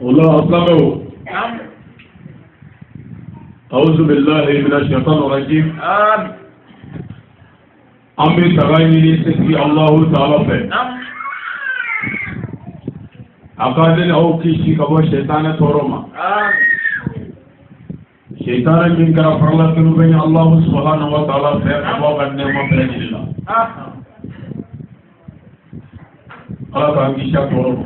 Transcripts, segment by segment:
O la silamɛw, أعوذ بالله من الشيطان الرجيم. An bɛ taga ɲini setigi Alahu Taala fɛ, a ka ne ni aw kisi ka bɔ sɛtanɛ tɔɔrɔ ma, sɛtanɛ min kɛra farala kanu bɛ ye Alahu subahana wa taala fɛ ka bɔ a ka nɛɛma bɛɛ lajɛlen la. Ala k'an kisi a tɔɔrɔ ma.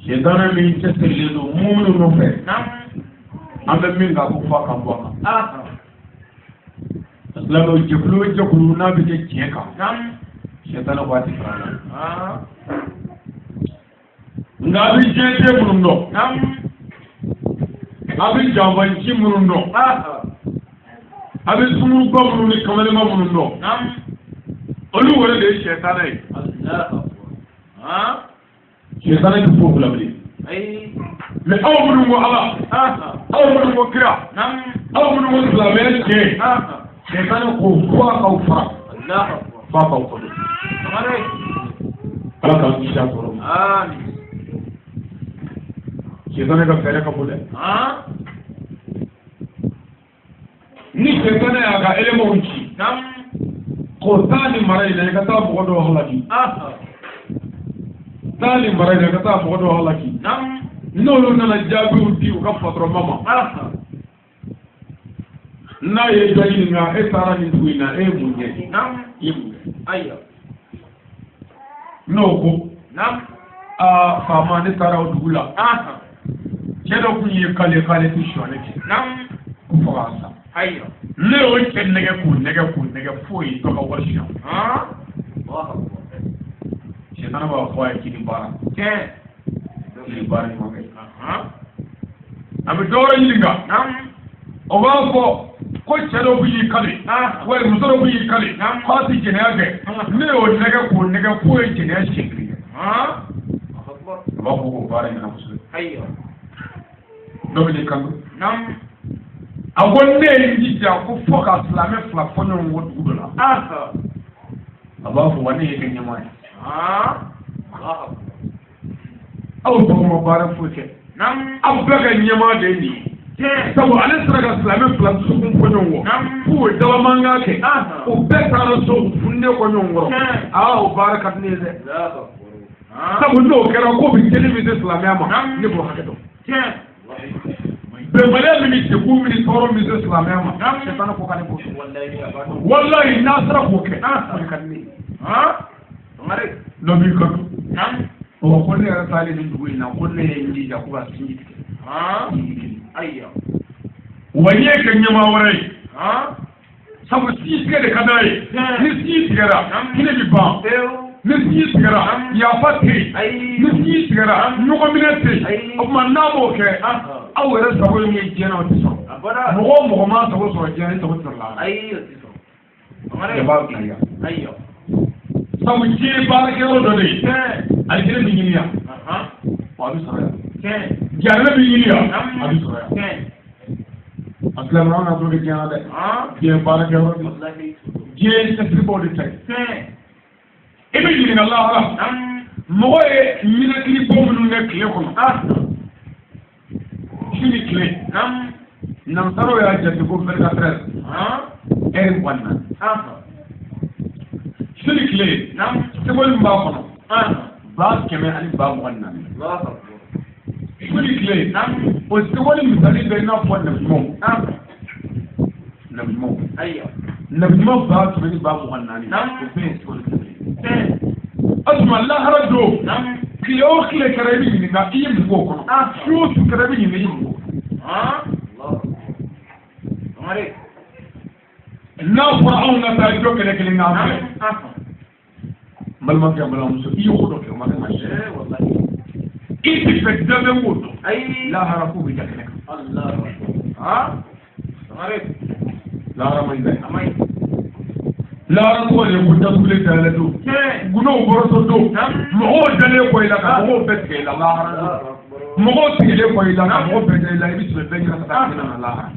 Sɛtanɛ min cɛsirilen don minnu nɔfɛ, an bɛ min kan ko f'a ka bɔ a kan. Silamɛw, jɛkulu o jɛkulu n'a bɛ kɛ tiɲɛ kan, sɛtanɛ ko a tɛ fara a la. Nka a bɛ diɲɛ den minnu dɔn, a bɛ janfanci minnu dɔn, a bɛ sunkuruba minnu ni kamalenba minnu dɔn, olu wɛrɛ de ye sɛtanɛ ye. Sɛtanɛ tɛ foyi bila bilen. Mais aw minnu ko Ala, aw minnu ko kira, aw minnu ko silamɛya tiɲɛ, sɛtanɛ ko fo a k'aw fara, fo a k'aw kɔdon. Ala k'an kisi a tɔɔrɔ ma. Sɛtanɛ ka fɛɛrɛ ka bon dɛ. Ni sɛtanɛ y'a ka éléments ci k'o taa nin mara in na, i ka taa mɔgɔ dɔw halaki, taa nin mara in na, i ka taa mɔgɔ dɔw halaki, n'olu nana jaabiw di u ka patɔrɔnba ma, n'a ye dɔ ɲininka: e taara nin dugu in na, e ye mun kɛ, i ye mun kɛ? N'o ko: aa faama, ne taara o dugu la, cɛ dɔ kun ye k'ale tɛ sonyali kɛ ko fo k'a sa, ne y'o cɛ nɛgɛ k'o nɛgɛ k'o nɛgɛ f'o ye dɔ ka wari suɲɛ. Sɛtanɛ b'a fɔ a ye k'i ni baara, k'i ni baara ɲuman kɛ. A bɛ dɔ wɛrɛ ɲininka, o b'a fɔ ko cɛ dɔ kun y'i kale, wali muso dɔ kun y'i kale k'a tɛ jɛnɛya kɛ, ne y'o nɛgɛ k'o nɛgɛ f'o ye jɛnɛya siɲɛ kelen kɛ. A b'a fɔ k'o baara ɲɛna kosɛbɛ. Dɔ bɛ n'i kanto, a ko ne ye n jija ko fo ka silamɛ fila fɔ ɲɔgɔn kɔ dugu dɔ la. A b'a fɔ wa ne ye kɛ ɲɛmaa ye. Aw tɔgɔ ma baara foyi kɛ, aw bɛɛ ka ɲɛmaa de ye nin ye, sabu ale sera ka silamɛ fila dusukun fɔ ɲɔgɔn kɔ f'u ye dabamankan kɛ, u bɛɛ taara so, u fununen kɔ ɲɔgɔn kɔrɔ. Aa, o baara ka di ne ye dɛ, sabu n'o kɛra ko bɛ teli min se silamɛya ma, ne b'o hakɛ dɔn. Bɛnbaliya min ni degun min ni tɔɔrɔ min se silamɛya ma, sɛtanɛ ko k'ale b'o dɔn. Walayi, n'a sera k'o kɛ, o de ka di ne ye. Dɔ b'i kanto, ɔ ko ne yɛrɛ taalen nin dugu in na, ko ne ye n jija ko ka sinji tigɛ sinji kelen, wa n ye kɛ ɲɛmaa wɛrɛ ye, sabu sinji tigɛ de ka d'a ye. Ni sinji tigɛra, hinɛ bi ban. Ni sinji tigɛra, yafa tɛ yen. Ni sinji tigɛra, ɲɔgɔn minɛ tɛ yen. O tuma n'a m'o kɛ, aw yɛrɛ sago ye min ye diɲɛ na, o tɛ sɔrɔ. Mɔgɔ o mɔgɔ m'a sago sɔrɔ diɲɛ na, i sago tɛ sɔrɔ lahara. Ne b'a bila yan, sabu diɲɛ ye baarakɛyɔrɔ dɔ de ye. Alijinɛ bɛ ɲini yan, wa a bɛ sɔrɔ yan. Jahanama bɛ ɲini yan, a bɛ sɔrɔ yan. A silamɛ, an ka to kɛ diɲɛ na dɛ. Diɲɛ baarakɛyɔrɔ de, diɲɛ ye cɛsiribaw de ta ye. I bɛ ɲininka lahara. Mɔgɔ ye ɲinakili bɔ minnu kɛ tile kɔnɔ, su ni tile, nansaraw y'a jate ko 24 heures, heure 24, su ni tile, seconde min b'a kɔnɔ, 1204. Su ni tile, o seconde misali bɛ i n'a fɔ nabiɲumanw, nabiɲumanw, nabiɲuman 1124, o bɛɛ ye seconde kelen. O tuma lahara don, tile o tile kɛra, i bɛ ɲininka i ye mun k'o kɔnɔ. Su o su kɛra, i bɛ ɲininka i ye mun k'o kɔnɔ. N'a fɔra anw ka taa jɔ kɛlɛ kelen k'an fɛ, n balimakɛ, n balimamuso, i ye ko dɔ kɛ, o ma kɛ maa si i ti fɛ danfɛn k'o dɔn, lahara k'o bɛ ja kɛnɛ kan. Lahara man ɲi dɛ. Lahara tɔgɔ de ye ko datugulen dayɛlɛ don, gundow bɔrɔtɔ don, mɔgɔw dalen kɔ i la ka mɔgɔw bɛɛ tigɛ i la. Lahara don, mɔgɔw tigɛlen kɔ i la ka mɔgɔ bɛɛ da i la, i bɛ tɛmɛ bɛɛ ɲɛna ka taa kɛnɛ na lahara.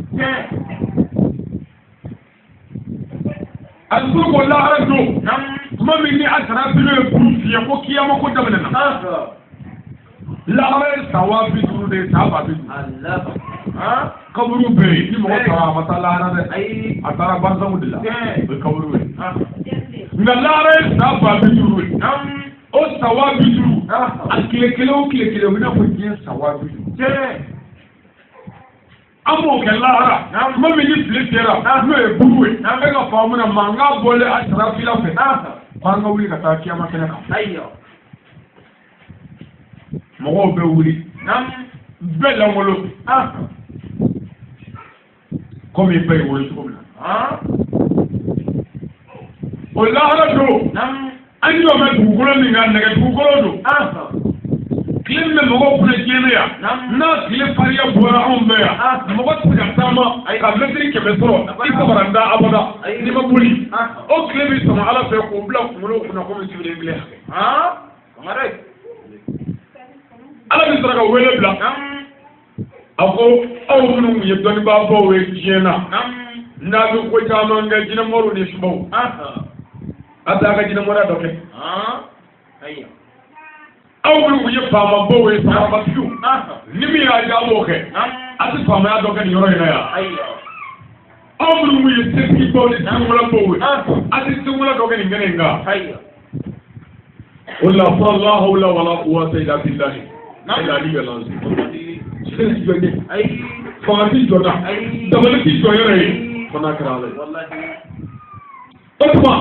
A ko lahara don, tuma min ni a sara bolo ye kuru fiyɛ. tiɲɛ ko kiyama ko daminɛna. Lahara ye san 50,000 de ye, san 50,000. Kaburu bɛ yen, ni mɔgɔ taara a ma taa lahara dɛ. A taara barzanw de la. O ye kaburu ye. Nka lahara ye san 50,000 ye. O san 50,000, a tile kelen o tile kelen, o bɛ n'a fɔ diɲɛ san 50,000. An b'o kɛ lahara. Tuma min ni tile sera, n'o ye buru ye. E ka faamu na, mankan bɔlen a sarafila fɛ. K'an ka wuli ka taa kiyama kɛnɛ kan. Mɔgɔw bɛ wuli. Bɛɛ lankolon. Komi i ba y'i wolo cogo min na. O lahara don. An y'o mɛn dugukolo min kan, nɛgɛ dugukolo don. Tile min bɛ mɔgɔw kunna diɲɛ na yan, n'a tile farinya bɔra anw fɛ yan, mɔgɔ tɛ se ka taama ka mɛtiri 100 sɔrɔ i sabara n da abada n'i ma boli. O tile bɛ sama Ala fɛ k'o bila kunkolo kunna komi sibiri bilen. Ala bɛ sɔrɔ ka wele bila. A ko aw minnu tun ye dɔnnibaabaw ye diɲɛ na, n'a bɛ ko caman kɛ jinɛmoriw ni subaw, a bɛ a ka jinɛmoriya dɔ kɛ. Aw minnu tun ye faamabaw ye, faamatigiw, ni min y'a diya a b'o kɛ, a tɛ faamaya dɔ kɛ nin yɔrɔ in na yan. Aw minnu tun ye setigibaw ni sengolabaw ye, a tɛ sengola dɔ kɛ nin kɛnɛ in kan. O la fɔ la hawla wala quwwata illa billahi al-aliyyil azim. Se ti jɔ ne, fanga ti jɔ na, dabali ti jɔ yɛrɛ ye, fo n'a kɛra Ala ye. O tuma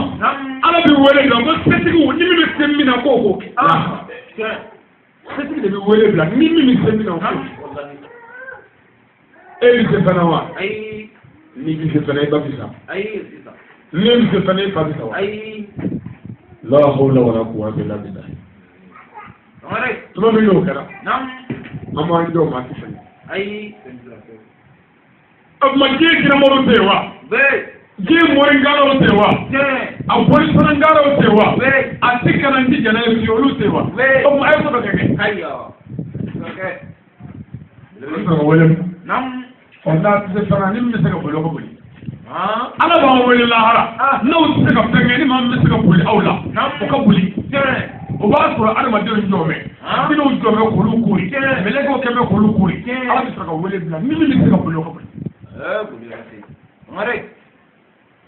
Ala bɛ wele bila ko setigiw, ni min bɛ se min na k'o k'o kɛ. Setigi de bɛ wele bila ni min bɛ se min na o k'o kɛ. E bɛ se fana wa? N'i bɛ se fana i ba bɛ sa. N'e bɛ se fana i fa bɛ sa wa? La hawla wala quwwata illa billah. Tuma min n'o kɛra, an b'an jɔ maa ti fɛn. O tuma diɲɛ jinɛmoriw tɛ yen wa? Diɲɛ morinkaraw tɛ yen wa? A bɔlisanankaraw tɛ yen wa? A ti kana n ti jɛnɛ ye fiyewu, olu tɛ yen wa? O tuma a ye ko dɔ kɛ kɛ. Wele ɔ n'a tɛ se fɛn na, ni min bɛ se ka boli o ka boli. Ala b'an wele lahara, n'aw tɛ se ka fɛn kɛ, ni maa min bɛ se ka boli aw la, o ka boli. O b'a sɔrɔ adamadenw jɔ bɛ, minnu jɔ bɛ k'olu kori, mɛlɛkɛw kɛ bɛ k'olu kori. Ala bɛ sɔrɔ ka wele bila ni min bɛ se ka boli o ka boli.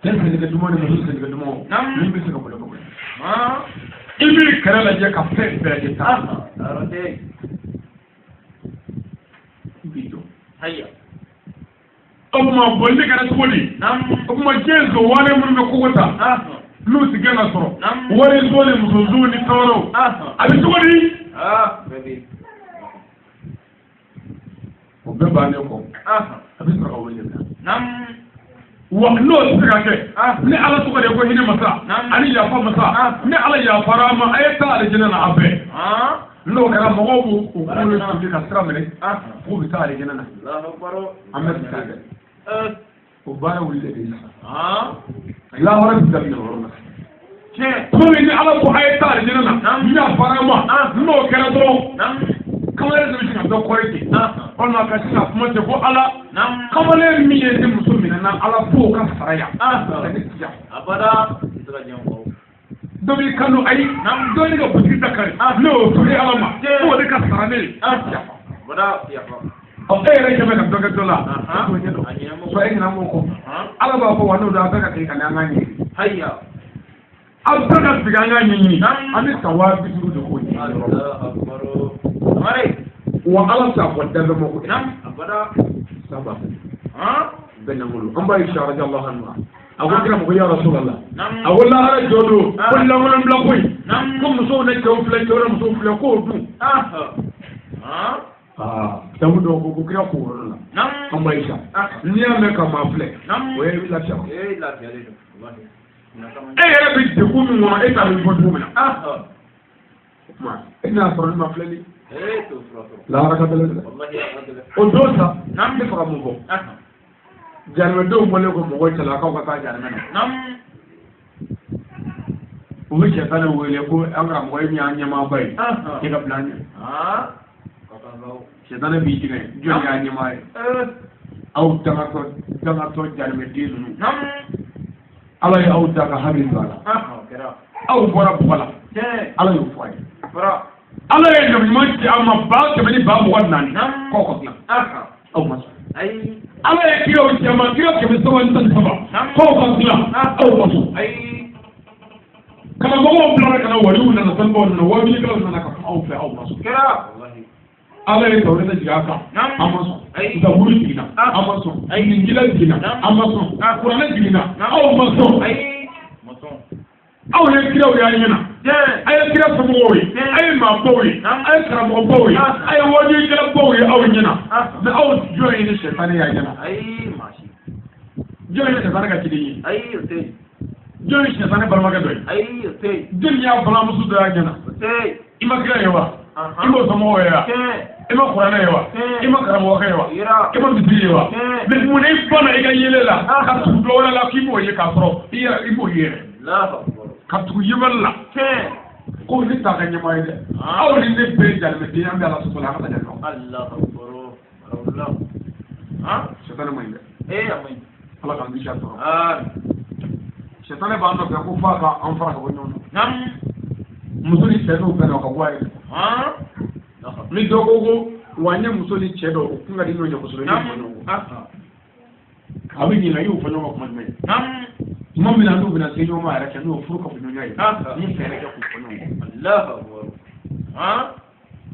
Cɛ sentigɛ duman ni muso sentigɛ duman, min bɛ se ka boli o ka boli. I b'i kɛrɛ lajɛ ka fɛn bɛɛ lajɛ taa. I b'i jɔ. O tuma bolili kɛra cogo di? O tuma diɲɛ zon minnu bɛ kogo ta, n'u ti gɛn ka sɔrɔ, wari zon ni muso zon ni fɛn wɛrɛw, a bɛ cogo di? O bɛɛ bannen kɔ, a bɛ sɔrɔ ka wele bila. Wa n'o tɛ se ka kɛ, ni Ala tɔgɔ de ye ko hinɛ masa ani yafa masa, ni Ala yafara a ma, a ye taa alijinɛ na a bɛɛ. N'o kɛra mɔgɔw b'u kunkolo sigi ka sira minɛ k'u bɛ taa alijinɛ na. An bɛ taa dɛ. O baara wulilen de ye sisan. Lahara bɛ daminɛ o yɔrɔ la. Tuma min ni Ala ko a ye taa alijinɛ na, n yafara a ma, n'o kɛra dɔrɔn, kamalen dɔ bɛ se ka dɔ kɔri ten, walima ka se ka kuma ten ko Ala, kamalen min ye ne muso minɛ na, Ala f'o ka sara yan. Ne ti yan. Dɔ b'i kan don, ayi, dɔ ye ne ka butigi da kari, ne y'o sɔrɔ Ala ma, f'o de ka sara ne ye. Ɔ e yɛrɛ ɲɛ bɛ ka dɔ kɛ dɔ la, e t'o ɲɛ dɔn, sɔrɔ e ɲinɛ m'o kɔ. Ala b'a fɔ wa n'o don, a bɛɛ ka segin ka na an k'a ɲɛɲini. Aw bɛɛ ka segin an k'a ɲɛɲini. An bɛ san 50,000 de k'o ɲɛɲini. Wa Ala t'a fɔ danfɛn ma ko san 50,000. Bɛɛ lankolon. An b'a ye radiyallahu anhu. A ko kira ma ko ya Rasulallah. A ko lahara jɔ don, ko lankolon bila koyi. Ko musow ni cɛw filɛ, cɛw ni musow filɛ, k'o dun. Kitabu dɔw ko kira k'o yɔrɔ la. An b'a ye sa. N'i y'a mɛn ka maa filɛ, o ye i lafiya. E yɛrɛ bɛ degun min kɔnɔ, e t'a dɔn i bɔ cogo min na. O tuma e n'a sɔrɔ ne ma filɛli. Lahara ka gɛlɛn dɛ. O don sa, n bɛ fɛ ka mun fɔ? Jahanamadenw bɔlen ko mɔgɔw cɛla k'aw ka taa jahanama na. U bɛ sɛtanɛ wele ko an karamɔgɔ e min y'an ɲɛmaaba ye, e ka bila an ɲɛ. Sɛtanɛ b'i tigɛ, jɔn y'an ɲɛmaa ye? Aw dangatɔ jahanamaden ninnu. Ala ye aw da ka hami don a la. Aw bɔra bɔgɔ la. Ala y'o fɔ a ye. Ala ye nabi ɲuman ci a ma 124 k'aw ka dilan. Aw ma sɔn. Ala ye kiraw ci a ma kira 313 k'aw ka dilan. Aw ma sɔn. Karamɔgɔw bilara ka na waliw nana sanibaw nana wajulikɛlaw nana ka kuma aw fɛ aw ma sɔn. Ala ye tawureta jigin a kan an ma sɔn. Zaburu jiginna an ma sɔn. Injila jiginna an ma sɔn. Kuranɛ jiginna aw ma sɔn. Aw ye kiraw y'an ɲɛna. A ye kira somɔgɔw ye, a ye maabaw ye, a ye karamɔgɔbaw ye, a ye wajulikɛlabaw ye aw ɲɛna. Mais aw jɔn ye ni sɛtanɛ y'a ɲɛna? Jɔn ye sɛtanɛ ka ciden ye? Jɔn ye sɛtanɛ balimakɛ dɔ ye? Jɔn y'a balimamuso dɔ y'a ɲɛna? I ma kira ye wa? I m'o somɔgɔw ye wa? I ma kuranɛ ye wa? I ma karamɔgɔkɛ ye wa? I ma misiri ye wa? Mais mun na i banna i ka yelen la ka tugu dɔ wɛrɛ la k'i b'o ye k'a sɔrɔ i yɛrɛ i b'o ye yɛrɛ? Ka tugu yebali la ko ne t'a ka ɲɛmaa ye dɛ. Aw ni ne bɛɛ ye jalimɛden an bɛ Ala sɔsɔ la an ka taa ɲɔgɔn. Sɛtanɛ man ɲi dɛ. Ala k'an kisi a tɔɔrɔ. Sɛtanɛ b'an nɔfɛ ko f'a ka an fara ka bɔ ɲɔgɔn na. Muso ni cɛ n'o bɛnna o ka bɔ a ye. Ni dɔ ko ko wa n ye muso ni cɛ dɔ o kun ka di ɲɔgɔn ye kosɛbɛ n y'o fɔ ɲɔgɔn kɔ. A bɛ ɲinɛ i y'o fɔ ɲɔgɔn kɔ kuma jumɛn? Tuma min na n'u bɛna se ɲɔgɔn ma yɛrɛ kɛ n'o furu kafoɲɔgɔnya ye n ye fɛɛrɛ kɛ k'u fɔ ɲɔgɔn kɔ.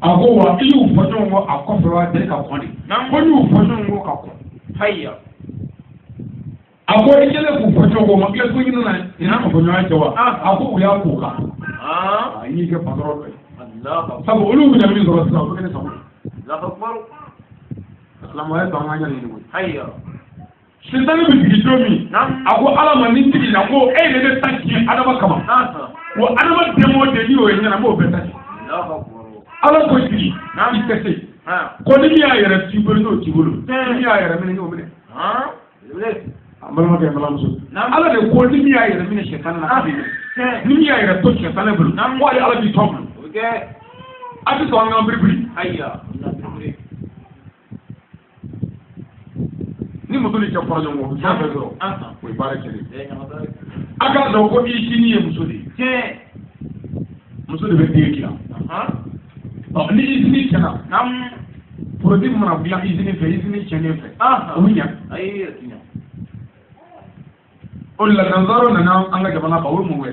A ko wa i y'u fɔ ɲɔgɔn kɔ a kɔfɛ wa deli ka kɔn de. Ko n y'u fɔ ɲɔgɔn kɔ ka kɔn. A ko i kɛlen k'u fɔ ɲɔgɔn kɔ o ma tila ko ɲini na i n'a kafoɲɔgɔnya cɛ wa? A ko u y'a k'o kan. A y'i kɛ patɔrɔn dɔ ye. Sabu olu bɛna min sɔrɔ sisan o bɛ kɛ ne sago ye. Silamɛya to an ka ɲɛ ɲini koyi. Sitani bɛ jigin don min a ko Ala ma ni jiginna ko e de bɛ ta tiɲɛ Adama kama. Wa Adama den o den n'i y'o ye ɲɛna n b'o bɛɛ ta tiɲɛ. Ala ko jigin i tɛ se. Ko ni min y'a yɛrɛ t'i bolo n'o t'i bolo. Ni min y'a yɛrɛ minɛ n'o minɛ. An balimakɛ n balimamuso. Ala de ko ni min y'a yɛrɛ minɛ sɛtanɛ na k'a b'i minɛ. Ni min y'a yɛrɛ to sɛtanɛ bolo ko ale Ala b'i to a bolo. A tɛ sɔn an k'an biribiri. Ni muso ni cɛ fɔra ɲɔgɔn kɔ o bɛ fɛn fɛn sɔrɔ o ye baara kɛlen ye. A k'a dɔn ko usine ye muso de ye. Muso de bɛ den dilan. Ɔ ni usine tiɲɛna produit mana dilan usine fɛ usine tiɲɛnen fɛ o bɛ ɲɛ. O de la nanzaraw nana an ka jamana kan o ye mun kɛ?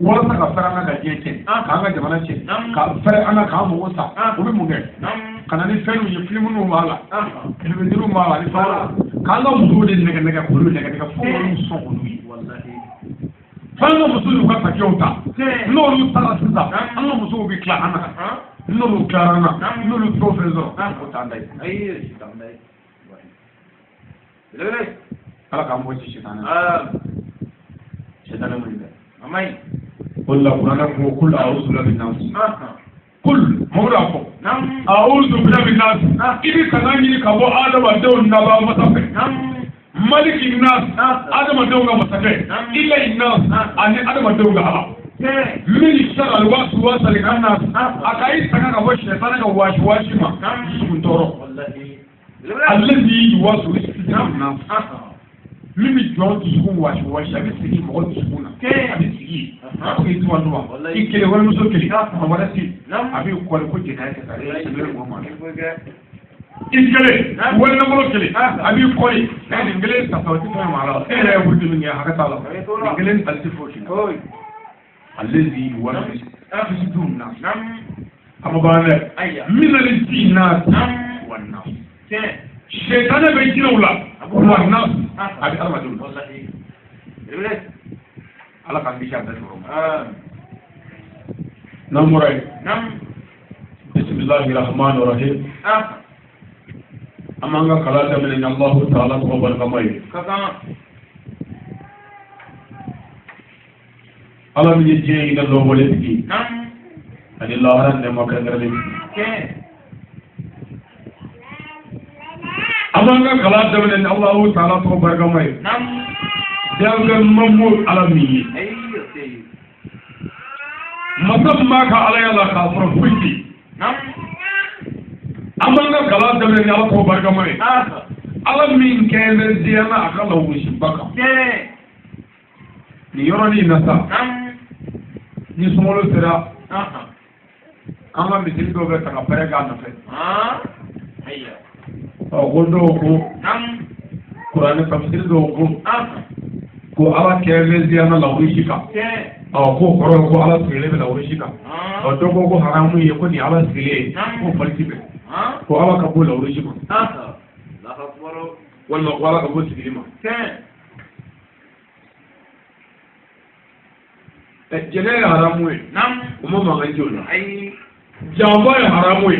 Walasa ka fɛrɛ an ka diɲɛ tiɲɛ k'an ka jamana tiɲɛ ka fɛrɛ an ka k'an mago sa o bɛ mun kɛ? Ka na ni fɛnw ye filimuw b'a la télévision b'a la ani fɛn wɛrɛw k'an ka musow de nɛgɛ nɛgɛ k'olu nɛgɛ nɛgɛ fo olu sɔn olu ye. F'an ka musow y'u ka takiyaw ta n'olu taara sisan an ka musow bɛ tila an na n'olu tilara an na n'olu fɛn o fɛn sɔrɔ o t'an ta ye. Ala k'an bɔ ci sitanɛ na. Sitanɛ man ɲi dɛ. O de la kuranɛ ko kul a'udhu bi nas. Kul Mamadu a fɔ. A'udhu bi nas. I bɛ kana ɲini ka bɔ adamadenw naba masa fɛ. Maliki nas adamadenw ka masakɛ. Ilahi nas ani adamadenw ka ala. Min sharri alwaswasi al-khannas. A ka i tanga ka bɔ sɛtanɛ ka wasi wasi ma. Dusukun tɔɔrɔ. Allazi yuwaswisu fi nas. Min bɛ jɔn dusukun wasi wasi a bɛ sigi mɔgɔ dusukun na a bɛ sigi a ko i tuba tuba i kelen walimuso kelen a wɛrɛ si a bɛ kɔli ko jɛnɛya kɛ sa e sɛbɛn mɔgɔ ma i kelen walinamɔgɔ kelen a b'i kɔli ɛ nin kelen ta sa o tɛ fɛn ma la e yɛrɛ ye wuli min kɛ hakɛ t'a la nin kelen tali tɛ fosi la allazi yuwaswisu fi nas a ma ban dɛ min al-jinnati wan nas. Sɛtanɛ bɛ jinɛw la wa nas a bɛ adamadenw la. Ala k'an kisi a bɛɛ tɔɔrɔ ma. N'an bɔra yen. Bisimilahi rahmani rahim. An b'an ka kalan daminɛ ni Alahu taala tɔgɔ barikama ye. Ala min ye diɲɛ hinɛ lɔbɔlen tigi ani lahara nɛɛma kɛrɛnkɛrɛnlen tigi. An b'an ka kalan daminɛ ni Alahu taala tɔgɔ barikama ye. Danfɛn ma ala min ye. Masa min b'a ka alaya la k'a sɔrɔ foyi tɛ yen. An b'an ka kalan daminɛ ni Ala tɔgɔ barikama ye. Ala min kɛn bɛ diɲɛ na a ka lagosiba kan. Nin yɔrɔnin in na sa. Ni sunkalo sera an ka misiri dɔw bɛ ta ka pɛrɛn k'a nɔfɛ. Ɔ ko dɔw ko kuranɛ tafsiri dɔw ko ko ala kɛrɛnziyana lawurusi kan. Ɔ k'o kɔrɔ ye ko ala sigilen bɛ lawurusi kan. Ɔ dɔw ko ko haramu ye ko nin ala sigilen ye k'o fali ti bɛn. Ko ala ka bɔ lawurusi ma. Walima ko ala ka bɔ sigili ma. Jɛnɛ ye haramu ye. O ma mankan ci o la. Janfa ye haramu ye.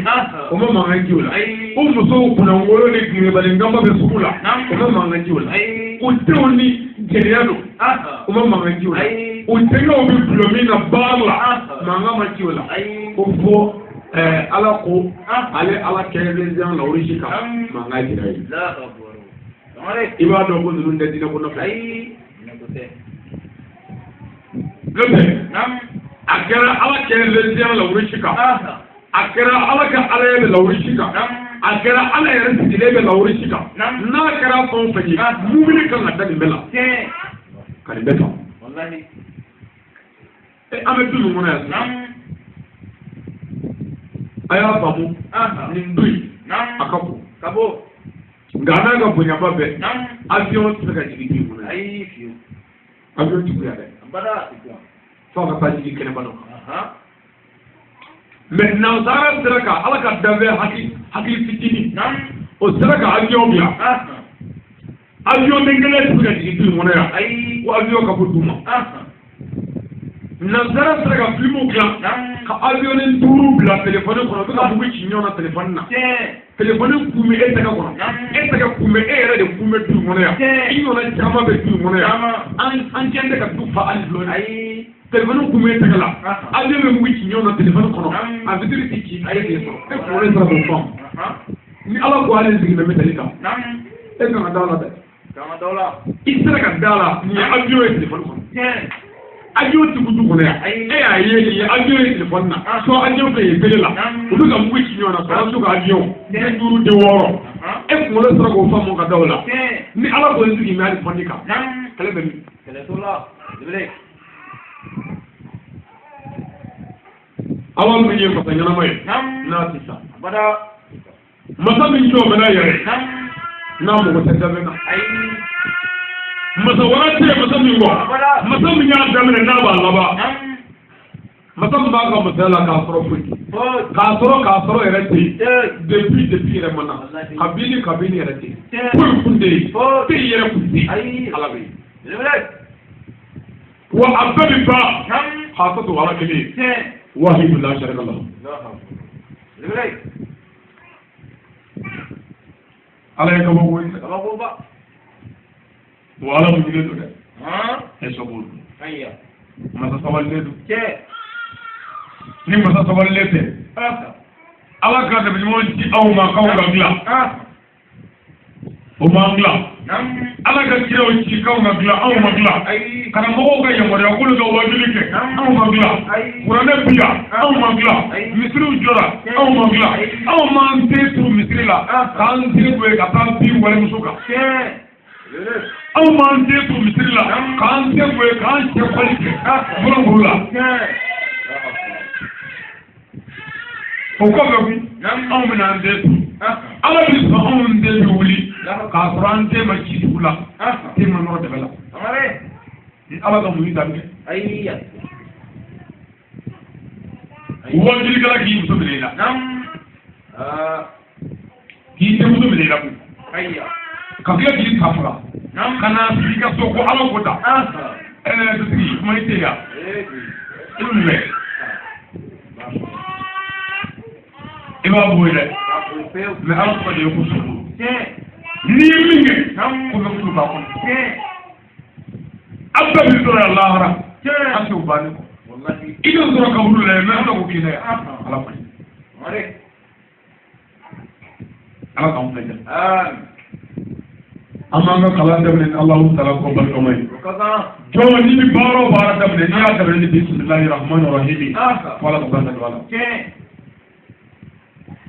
O ma mankan ci o la. O musow kunnangolo ni kungebali nkanba bɛ sugu la. O ma mankan ci o la. O denw ni jɛnɛya don. O ma mankan ci o la. O denkɛw bɛ dulɔ min na baara la. Mankan ma ci o la. Ko fo ala ko ale ala kɛrɛnkɛrɛnnenya la orisi kan mankan jira ye. I b'a dɔn ko ninnu tɛ diinɛ ko nɔfɛ. N'o tɛ a kɛra ala kɛrɛnkɛrɛnnenya la orisi kan. A kɛra ala ka ala yɛrɛ la orisi kan. A kɛra ala yɛrɛ sigilen bɛ la orisi kan. N'a kɛra fɛn o fɛn ye mumini kan ka da nin bɛɛ la. Ka nin bɛɛ ta. An bɛ du min kɔnɔ yan sisan. A y'a faamu nin du in a ka bon. Nka n'a ka bonyaba bɛɛ avion tɛ se ka jigin du in kɔnɔ yan. Avion tɛ kun yan dɛ. Fo ka taa jigin kɛnɛba dɔ kan. Mais nansara sera ka ala ka danfɛn hakili fitinin o sera ka avion bila. Avion den kelen tɛ se ka jigin du in kɔnɔ yan. Ko avion ka bɔ du ma. Nansara sera ka filimu dilan ka avion ni 5 bila telefɔni kɔnɔ u bɛ ka mugu ci ɲɔgɔn na telefɔni na. Telefɔni kun bɛ e tɛgɛ kɔnɔ. E tɛgɛ kun bɛ e yɛrɛ de kun bɛ du in kɔnɔ yan. I ɲɔgɔnna caman bɛ du in kɔnɔ yan. An kɛn tɛ ka du fa hali dulɔ la. Telefɔni kun bɛ e tɛgɛ la. Avion bɛ mugu ci ɲɔgɔn na telefɔni kɔnɔ. A fitiri ti ci a ye den sɔrɔ. E kunkolo sera k'o faamu. Ni ala ko ale sigi bɛ metali kan. E kan ka da la dɛ. I sera ka da la nin ye avion ye telefɔni kɔnɔ. Avion ti kun du kɔnɔ yan. E y'a ye nin ye avion ye telefɔni na. Sɔ avion filɛ yen télé la. U bɛ ka mugu ci ɲɔgɔn na sɔrɔdasiw ka avion den 5 den 6. E kunkolo sera k'o faamu ka da o la. Ni ala ko n sigi bɛ hali fɔni kan. Kɛlɛ bɛ min? Ala min ye masa ɲɛnama ye n'a ti sa. Masa min jɔ bɛ n'a yɛrɛ ye n'a mago tɛ daminɛ na. Masa wɛrɛ tɛ yen masa min kɔ. Masa min y'a daminɛ n'a b'a laban. Masa min b'a ka masaya la k'a sɔrɔ foyi. K'a sɔrɔ yɛrɛ tɛ yen. Depuis yɛrɛ ma na. Kabini yɛrɛ tɛ yen. Foyi kun tɛ yen. Tɛ yɛrɛ kun tɛ yen. Ala bɛ yen. Wa a bɛɛ bɛ ban. K'a to ala kelen ye. Wahidu la sharika lahu. Ala ye kabako ye. Wa ala muɲunen don dɛ. E sɔbɔ don. Masa sabalilen don. Ni masa sabalilen tɛ. Ala ka nabi ɲuman ci aw ma k'aw ka dilan. O m'an dilan. Ala ka kiraw ci k'anw ka dilan anw ma dilan. Karamɔgɔw ka yamaruya k'olu ka wajuli kɛ anw ma dilan. Kuranɛ bi yan anw ma dilan. Misiriw jɔra anw ma dilan. Anw m'an sen turu misiri la k'an sen bɔ yen ka taa bin walimuso kan. Anw m'an sen turu misiri la k'an sen bɔ yen k'an cɛ kɔli kɛ bolokuru la. O kɔfɛ kun anw bɛna an den turu. Ala bɛ sɔn anw den bɛ wuli k'a sɔrɔ an den ma ci dugu la den ma nɔrɔ dɛbɛ la. Ni ala ka muɲu dan kɛ. Wajilikɛla k'i muso minɛ i la. K'i denmuso minɛ i la koyi. Ka tila k'i ta faga. Ka na sigi i ka so ko ala ko ta. Dutigi kuma i tɛ yan. I bɛ mun kɛ? I b'a bɔ yen dɛ. Mais ala tɔgɔ de ye ko sɔrɔ. N'i ye min kɛ ko bɛ kulu b'a kɔnɔ. Aw bɛɛ bɛ sɔrɔ yan lahara. An t'o bannen kɔ. I bɛ sɔrɔ ka wulu la yen mais ala ko k'i la yan. Ala ko. Ala k'anw filɛ ja. An b'an ka kalan daminɛ ni Alahu taala ko barikama ye. Jɔn n'i bɛ baara o baara daminɛ n'i y'a daminɛ ni bisimilahi rahmani rahimi fo ala ka barika don a la.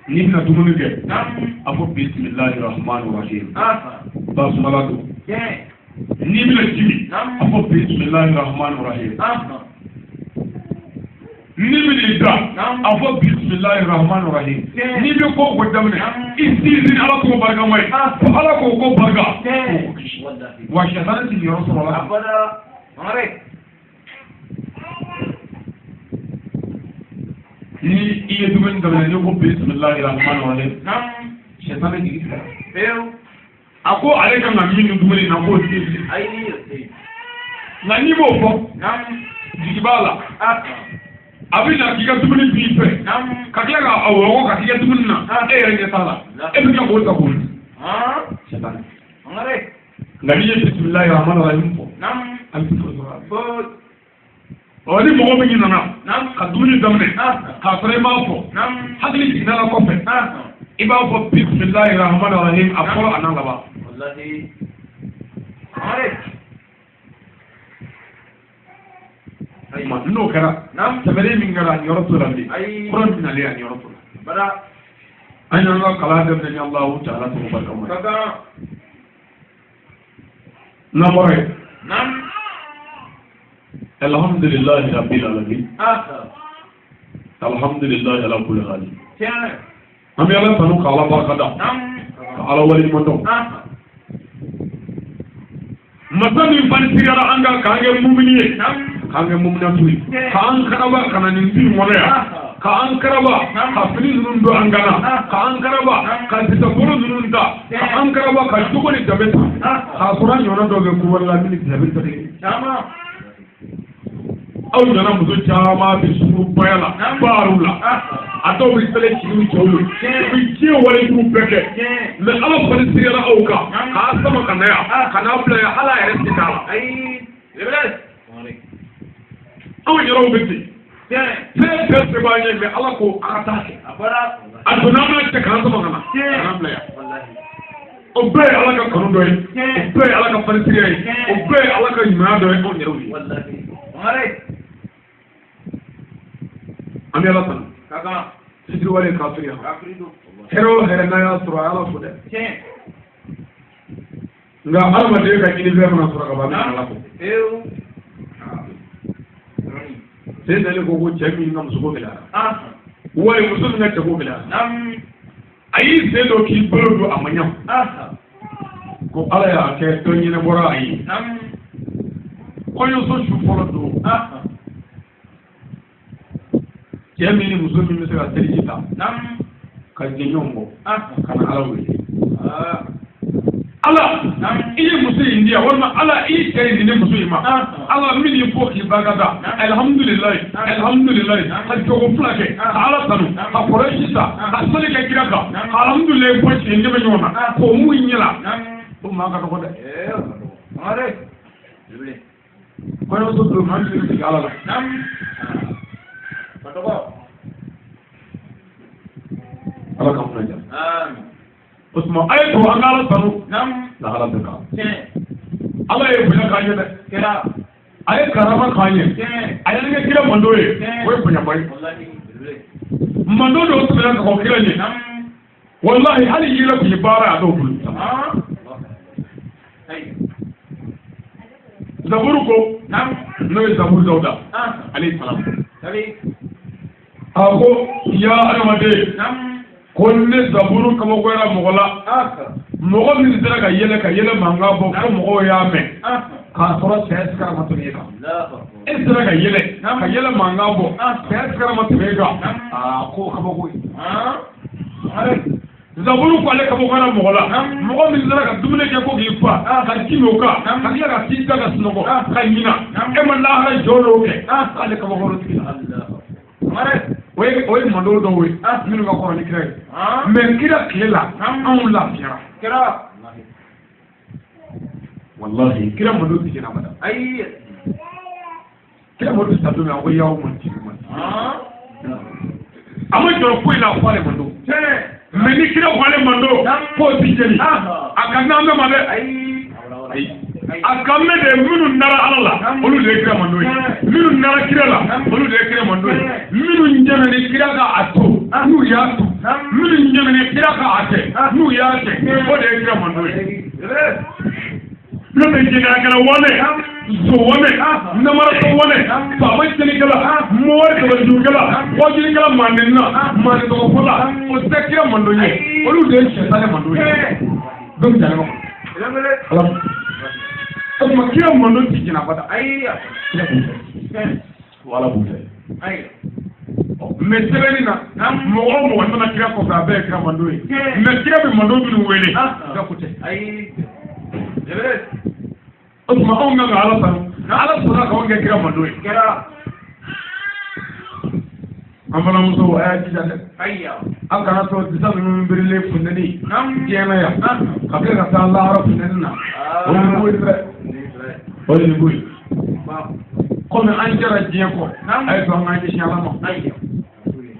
N'i bɛna dumuni kɛ a fɔ bisimilahi rahmani rahim basumala don. N'i bɛna ji min a fɔ bisimilahi rahmani rahim. Ni bɛ da a fɔ bisimilahi rahmani rahim n'i bɛ ko o ko daminɛ i sinsin ala k'o barikama ye ko ala k'o ko barika k'o kisi wa sɛtanɛ ti yɔrɔ sɔrɔ la. Ni i ye dumuni daminɛ n'i ko bisimilahi rahmani rahim sɛtanɛ jigi tigɛra. A ko ale kan ka min dun dumuni na k'o tɛ yen. Nka n'i m'o fɔ jigi b'a la. A bɛ na k'i ka dumuni b'i fɛ ka tila ka wɔgɔ ka k'i ka dumuni na e yɛrɛ ɲɛ t'a la e bɛ tila k'o ta k'o dun. Nka n'i ye bisimilahi rahmani rahim fɔ a bɛ foyi sɔrɔ a la. Ɔ ni mɔgɔ min nana ka dumuni daminɛ k'a sɔrɔ i m'a fɔ hakili jiginna la kɔfɛ i b'a fɔ bisimilahi rahmani rahim a fɔlɔ a n'a laban. N'o kɛra tɛmɛnen min kɛra a niyɔrɔ t'o la bilen kura min nalen a niyɔrɔ t'o la. An y'an ka kalan daminɛ ni Alahu taala tɔgɔ barikama ye. N'an bɔra yen. Alhamdulilahi rabbil alamin. Alhamdulilahi ala kulli hal. An bɛ Ala tanu ka Ala barika da ka Ala waleɲuman dɔn. Masa min fanisigara an kan k'an kɛ mumini ye k'an kɛ muminatu ye k'an karaba ka na nin du in kɔnɔ yan k'an karaba ka fini ninnu don an kan na k'an karaba ka sitabolo ninnu ta k'an karaba ka jogo ni danbe ta k'a sɔrɔ an ɲɔgɔnna dɔw bɛ ko wɛrɛ la min ni danbe tɛ kelen. Aw nana muso caman bɛ sungurubaya la baaraw la a dɔw bɛ sɛlẹ̀ ci n'u cɛw ye u bɛ diɲɛ walejugu bɛɛ kɛ mɛ ala fanisigara aw kan k'a sama ka na yan ka n'a bila yan ala yɛrɛ tɛ t'a la. Anw yɛrɛw bɛ ten fɛn bɛɛ se b'an ye mɛ ala ko a ka taa kɛ a donna an n'a cɛ k'an sama ka na ka n'a bila yan. O bɛɛ ye ala ka kanu dɔ ye o bɛɛ ye ala ka fanisigiya ye o bɛɛ ye ala ka ɲumanya dɔ ye anw yɛrɛw ye. An bɛ ala tanu. Fitiriwale ye kafiri ye. Hɛrɛ o hɛrɛ n'a y'a sɔrɔ a ye ala fo dɛ. Nka adamaden ka ɲinifɛn mana sɔrɔ ka ban a bɛ ala fo. Sen dalen ko cɛ min ka musoko gɛlɛyara. Wali muso min ka cɛko gɛlɛyara. A y'i sen don k'i bolo don a ma ɲa. Ko ala y'a kɛ dɔ ɲɛnabɔra a ye. Kɔɲɔso su fɔlɔ don. Cɛ min ni muso min bɛ se ka seliji ta ka jɛ ɲɔgɔn kɔ ka na ala wele. Ala i ye muso in di yan walima ala i ye cɛ in di ne muso in ma. Ala min y'i fo k'i barika da alihamudulilayi alihamudulilayi ka jɔko fila kɛ ka ala tanu ka kɔlɔsi ta ka sali kɛ kira kan ka alihamudulilayi bɔ siɲɛ kɛmɛ ɲɔgɔn na k'o mun ɲɛ la o maa ka dɔgɔ dɛ. Kɔɲɔso don maa min bɛ sigi ala la. Ala ka kunna ja. O tuma a ye to an ka ala tanu lahala bɛɛ kan. Ala ye bonya k'an ye dɛ. A ye karama k'an ye. A y'an kɛ kira mando ye. O ye bonyaba ye. Mando dɔw tɛmɛna ka kɔn kira ɲɛ. Walahi hali yɛlɛ tun ye baara ye a dɔw bolo. Zaburu ko n'o ye Zaburu Dawuda alayhi salam. A ko ya adamaden ko ne Zaburu kabakoyara mɔgɔ la mɔgɔ min sera ka yɛlɛ mankan bɔ fo mɔgɔw y'a mɛn k'a sɔrɔ sɛ sigara ma tɛmɛ e kan. E sera ka yɛlɛ mankan bɔ sɛ sigara ma tɛmɛ e kan. Aa ko kabako ye. Zaburu ko ale kabakoyara mɔgɔ la mɔgɔ min sera ka dumuni kɛ ko k'i fa ka ji min o kan ka tila ka t'i da ka sunɔgɔ ka ɲina e ma lahara jɔ dɔw kɛ k'ale kabakoyara o tigi la. O ye mando dɔw ye minnu ka kɔrɔ ni kira ye mɛ kira tile la anw lafiyara. Walahi kira mando tɛ jɛnɛ abada. Kira mando sa don min a ko yaw man tigi man. A ma jɔrɔ foyi la f'ale mando. Mɛ ni kira ko ale mando k'o ti jɛni a ka n'an bɛɛ ma dɛ. Ayi. A ka mɛn de minnu nara ala la olu de ye kira mando ye. Minnu nara kira la olu de ye kira mando ye. Minnu ɲɛmɛni kira ka a to n'u y'a to. Minnu ɲɛmɛni kira ka a kɛ n'u y'a kɛ o de ye kira mando ye. N'o tɛ jɛnɛya kɛra wale Zowane namaratɔ wane faama jɛnikɛla mɔgɔ dabalijugu wajilikɛla mandenna mandentɔgɔfɔla o tɛ kira mando ye olu de ye sɛtanɛ mando ye bɛɛ bɛ janɛmɛ kɔnɔ ala o tuma kira mando ti jɛnɛ abada kira b'u fɛ wala b'u fɛ mɛ sɛbɛnni na mɔgɔ o mɔgɔ nana kira kɔfɛ a bɛɛ ye kira mando ye mɛ kira bɛ mando minnu wele kira ko tɛ o tuma anw kan ka ala tanu ala sɔnna k'anw kɛ kira mando ye an balimamusow a y'a jija dɛ an kana to disa ninnu birilen funteni diɲɛ na yan ka tila ka taa lahara funteni na o ye nin ko ye dɛ o ye nin ko ye komi an jɛra diɲɛ kɔ a ye to an k'an ɲɛsin ala ma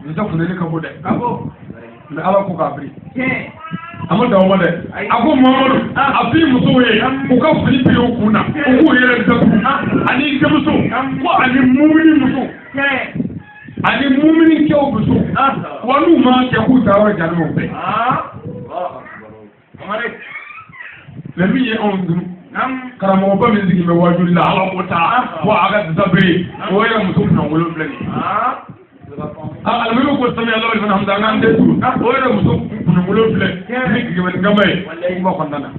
disa funteni ka bon dɛ mɛ ala ko k'a biri a ma dan o ma dɛ a ko Muhamadu a f'i musow ye u ka fini biri u kun na u k'u yɛrɛ datugu ani denmuso ko ani mumini muso ani mumini cɛw muso wa n'u m'a kɛ k'u taa yɔrɔ jan n'o bɛɛ mɛ min ye anw dun karamɔgɔba min sigi bɛ wajuli la ala ko ta ko a ka disa biri o yɛrɛ muso kunnankolo filɛ nin ye alimami ko sami ala liman hamida an k'an den turu o yɛrɛ muso kunnankolo filɛ ni gigimani kama ye kuma kɔnɔna na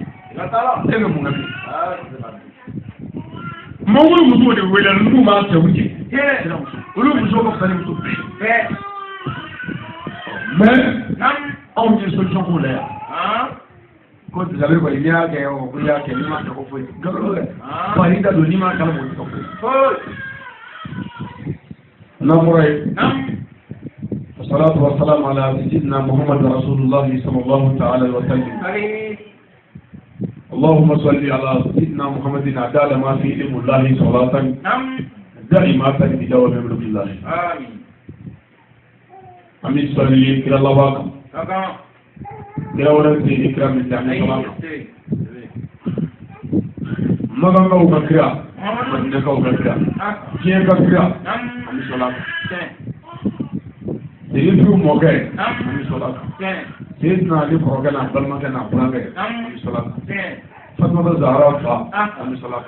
e bɛ mun kɛ bilen mɔgɔw musow de wele n'u m'a kɛ u jɛ olu musow ka fisa ni muso bɛɛ mɛ anw ye solution k'o la yan ko disabiri kɔni n'i y'a kɛ o ko i y'a kɛ n'i m'a kɛ ko foyi nkalon dɛ wa n'i da don n'i m'a kalama o tɛ ka foyi n'an bɔra yen salatu wa salam ala sayyidina muhammad rasulullah sallallahu ta'ala alaihi wa sallam اللهم صل على سيدنا محمد عدد ما في علم الله صلاة دائمة بدوام ملك الله آمين أمين صلي إلى الله واقع إلى ورد إكرام الله مغنغو كرا مغنغو كرا كين كرا أمين صلاة سيدنا موكي أمين صلاة سيدنا علي كروكنا بلمكنا بلمكنا أمين صلاة فاطمة الزهراء أمين صلاة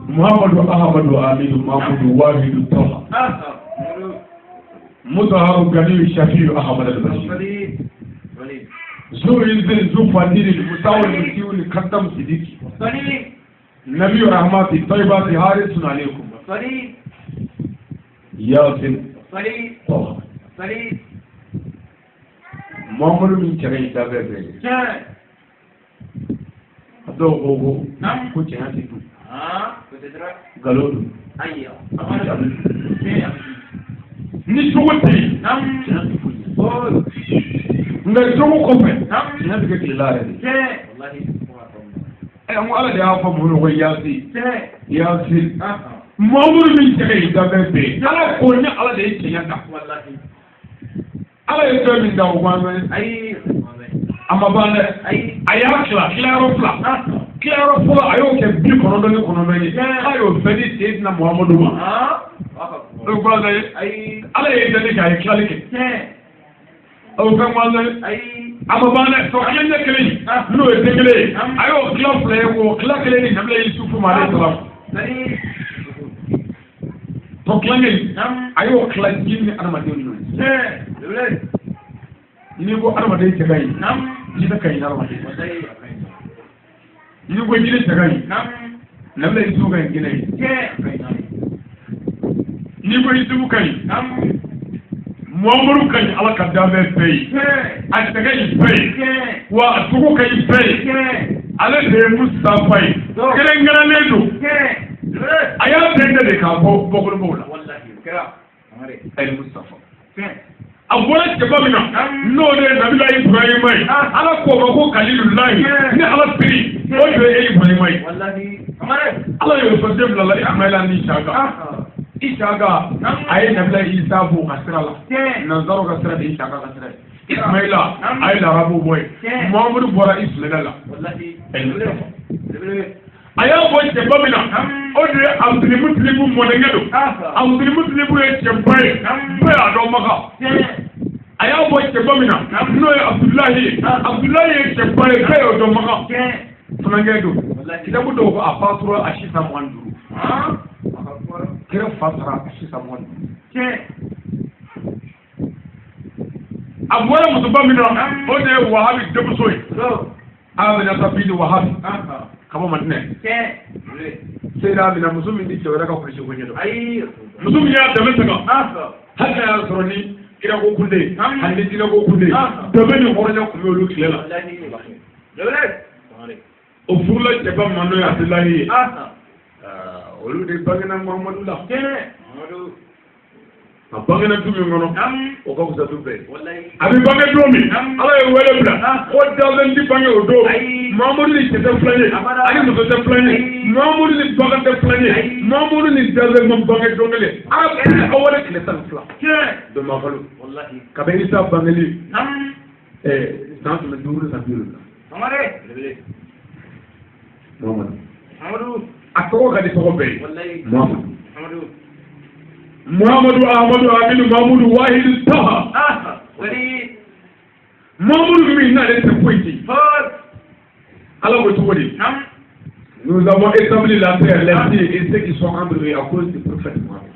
محمد أحمد وآمين محمود واحد طه مطهر غني شفيع أحمد البشير ذو عز ذو فضيل المساوي المسيو القدم صديقي نبي رحمة الطيبة حارس عليكم ياسين طه محمد من كريم دابر dɔw ko ko ko tiɲɛ tɛ dun nkalon don a bɛ jaabi ni jogo tɛ yen tiɲɛ tɛ foyi nka jogo kɔfɛ tiɲɛ bɛ kɛ tile la yɛrɛ de ɛ n ko ala de y'a fɔ mun ko yaasi yaasi Muhamadu min cɛ ka ɲi danfɛn bɛɛ ala ko ne ala de ye tiɲɛ da ala ye fɛn min da o ma mɛn a ma ban dɛ a y'a tila tilayɔrɔ fila tilayɔrɔ fɔlɔ a y'o kɛ 99 ni 99 ye k'a y'o bɛɛ di Seydina Muhamadu ma o ye gansan ye ala ye dali kɛ a ye tilali kɛ o ye fɛn gansan ye a ma ban dɛ tɔ kelen ɲɛ kelen n'o ye den kelen ye a y'o tila fila ye k'o tila kelen di Nabila Yusufu ma ale salam tɔ tilankɛ a y'o tila jin ni adamadenw ni ɲɔgɔn cɛ n'i ko adamaden cɛ ka ɲi jinɛ ka ɲi adamaden n'i ko jinɛ cɛ ka ɲi Nabila Yusufu ka ɲi jinɛ ye n'i ko Yusufu ka ɲi Muhamadu ka ɲi ala ka danfɛn bɛɛ ye a cɛ ka ɲi bɛɛ ye wa a cogo ka ɲi bɛɛ ye ale de ye Mustafa ye kɛrɛnkɛrɛnnen don a y'a bɛn de k'a bɔ bɔkolobaw la Ali Mustafa a bɔra cɛba min na n'o de ye Nabila Ibrahima ye ala k'o ma ko Kalilulayi ni ala teri o de ye Ibrahima ye ala y'o fɔ den fila la Ismaila ni Isaka Isaka a ye Nabila Isa b'o ka sira la nanzaraw ka sira de ye Isaka ka sira ye Ismaila a ye larabu bɔ yen Muhamadu bɔra Ismaila la a y'a bɔ cɛba min na o de ye Abuduli-Mutilibu mɔdenkɛ don Abuduli-Mutilibu ye cɛba ye bɛɛ y'a dɔn Maka a y'a bɔ cɛba min na n'o ye Abudulayi ye Abudulayi ye cɛba ye bɛɛ y'o dɔn Maka funankɛ don Kitabu dɔw ko a fatura a si san 25. Kira fa sara a si san 25. A bɔra musoba min na o de ye Wahabi denmuso ye. Aminata bin Wahabi. Ka bɔ Madinɛ. Seyida Amina muso min ni cɛ wɛrɛ ka kulisi ko ɲɛdɔn. Muso min y'a dɛmɛ sɛgɛn. Hali n'a y'a sɔrɔ ni kirako kunde ani ni diinɛko kunde dɛmɛ ni hɔrɔnya tun bɛ olu tile la. O furula cɛba ma n'o ye Abudulayi ye. Olu de bangena Muhamadu la. A bangena du min kɔnɔ o ka fisa du bɛɛ ye. A bɛ bange don min Ala ye wele bila ko danfɛn ti bange o don. Muhamadu ni cɛ tɛ filan ye ani muso tɛ filan ye. Muhamadu ni bagan tɛ filan ye. Muhamadu ni danfɛn ma bange don kelen. Ala awale tile 12. Donbakalo. Kabini Isa bangeli san 500 ni san 70. Muhamadu. A tɔgɔ ka di tɔgɔ bɛɛ ye. Muhamadu. Muhammadu Ahmadu Aminu Mahmudu Wahidu Taha. Muhammadu min n'ale tɛ foyi di. Ala ko cogo di? Nous avons établi la terre, les cieux et ceux qui sont entre eux à cause du prophète Muhammad.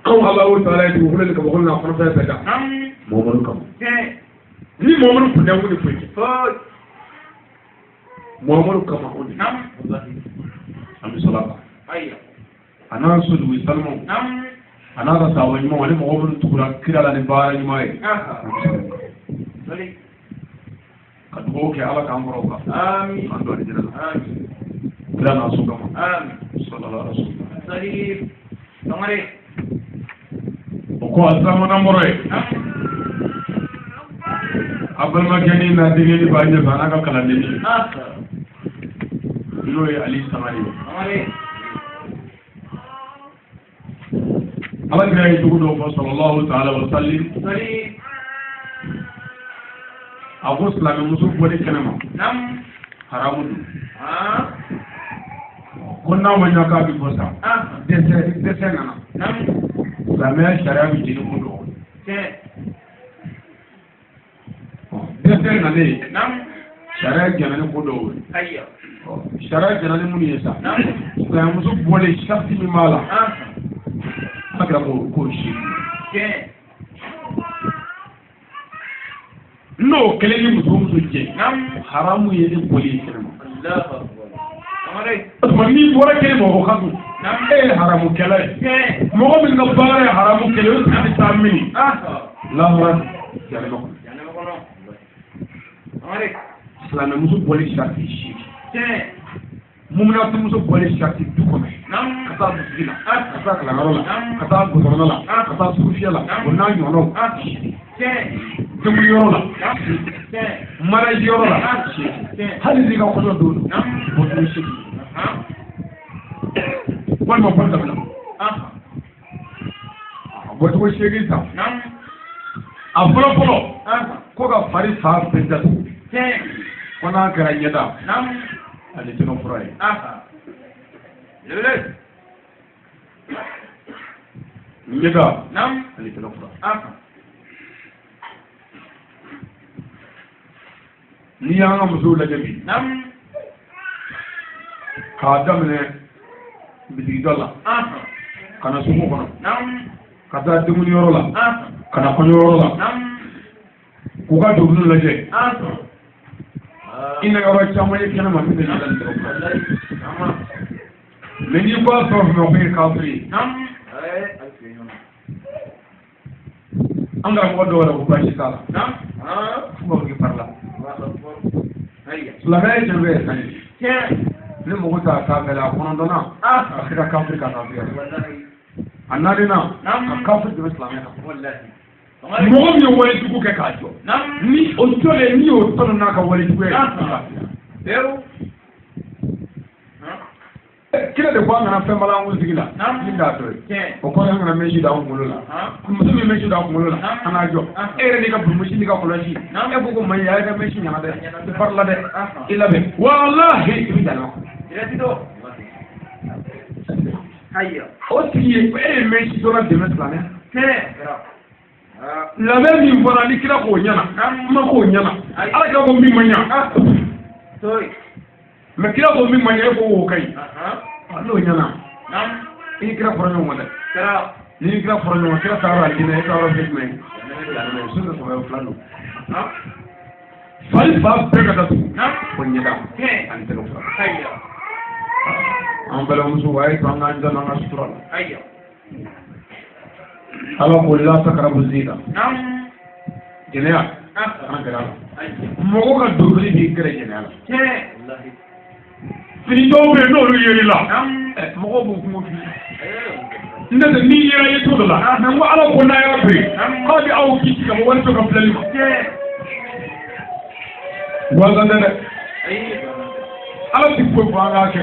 Anw Alahu Taala ye dugukolo ni kabakolo n'a kɔnɔfɛn bɛɛ da. Muhammadu kama. Ni Muhammadu tun tɛ anw de foyi kɛ. Muhammadu kama o de. An bɛ sɔrɔ a kan. A n'a sodugu sanumaw a n'a ka saaba ɲumanw ani mɔgɔ minnu tugura kira la ni baara ɲuman ye. Ka dugawu kɛ Ala k'an kɔrɔ o kan. An don alijinɛ la. Kira n'a so kama. Sallallahu alaihi wasallam. O ko a sabanan bɔra yen. A balimakɛ ni n'a denkɛ ni b'a ɲɛfɛ a n'a ka kalandenni. N'o ye Ali Sangare ye. Ala kira ye cogo dɔw fɔ sallallahu ta'ala wa sallim. A ko silamɛmuso bɔli kɛnɛ ma haramu don. Ko n'a ma ɲɛ k'a bɛ bɔ sa dɛsɛ nana. Silamɛya sariya bɛ jeni ko dɔw ye. Dɛsɛ nalen sariya jɛnna ni ko dɔw ye. Sariya jɛnna ni minnu ye sa silamɛmuso bɔlen sariti min b'a la Ala kira ko k'o si n'o kelen ni muso muso jɛ haramu ye e bɔli ye kɛnɛ ma. O tuma n'i bɔra kɛnɛ ma o ka dun e ye haramukɛla ye. Mɔgɔ min ka baara ye haramu kɛlɛ o tigi bɛ taa min lahara jahanama kɔnɔ. Silamɛmuso bɔli sariti seegin. Muminatumuso bɔli sariti du kɔnɔ ka taa butigi la ka taa kalanyɔrɔ la ka taa gudɔrɔn la ka taa sugufiyɛ la o n'a ɲɔgɔnnaw denkunyɔrɔ la mariage yɔrɔ la hali n'i ka kɔɲɔ don don bɔcogo seegin walima bɔli dabila bɔcogo seegin ta a fɔlɔ fɔlɔ ko ka fari fan bɛɛ datugu ko n'a kɛra ɲɛda ani tɛgɛ fura ye. Ɲɛda ani tɛgɛ fura. N'i y'an ka musow lajɛ bi k'a daminɛ bitigida la ka na sugu kɔnɔ ka taa denkunyɔrɔ la ka na kɔɲɔyɔrɔ la k'u ka doniw lajɛ i na yɔrɔ caman ye kɛnɛ ma min bɛ ɲaga nin dɔrɔn mɛ n'i ko a fɛn o fɛn ma ko ye kafiri ye an karamɔgɔ dɔw yɛrɛ ko baasi t'a la f'u b'a fɔ k'i parila silamɛya ye jɛn bɛɛ ye san ye ni mɔgɔ t'a k'a bɛɛ la a kɔnɔntɔnnan a se ka kafiri ka kafiriya a naaninan ka kafiri dɛmɛ silamɛya kan mɔgɔ min ye wale jugu kɛ k'a jɔ ni o jɔlen n'i y'o tɔnɔ n'a ka wale jugu ye kira de ko an kana fɛn bala an kunsigi la min t'a dɔ ye o kɔrɔ an kana mɛsi da an kunkolo la muso min mɛsi da an kunkolo la an k'a jɔ e yɛrɛ n'i ka burumusi n'i ka kɔlɔsi e ko ko maɲi a y'i ka mɛsi ɲaga dɛ i farila dɛ i labɛn walahi i bɛ jala o tigi ye e ye mɛsi dɔrɔn dɛmɛ silamɛ labɛn min fɔra ni kira k'o ɲɛna ma k'o ɲɛna ala kira ko min ma ɲa Mais kira ko min man ɲi e ko o ka ɲi. N'o ɲɛna. I ni kira fɔra ɲɔgɔn kɔ dɛ. Ni ni kira fɔra ɲɔgɔn kɔ, kira taara alijinɛ, e taara yɔrɔ jumɛn ye? So de saba fila don. Fari fa bɛɛ ka datugu. Fo ɲɛda ani tɛgɛ fura. An balimamuso a ye to an k'an janto an ka sutura la. Ala ko la takarabu zina. Jɛnɛya kana gɛrɛ a la. Mɔgɔ ka dogoli b'i gɛrɛ jɛnɛya la. Fini dɔw bɛ yen n'olu yer'i la, mɔgɔw b'o kungo f'i ye. Ne tɛ n'i yera ye cogo dɔ la, mɛ n ko Ala ko n'a y'a to yen, k'a bɛ aw kisi ka bɔ wali ka filɛli ma. Walasa tɛ dɛ. Ala ti foyi fɔ an k'a kɛ.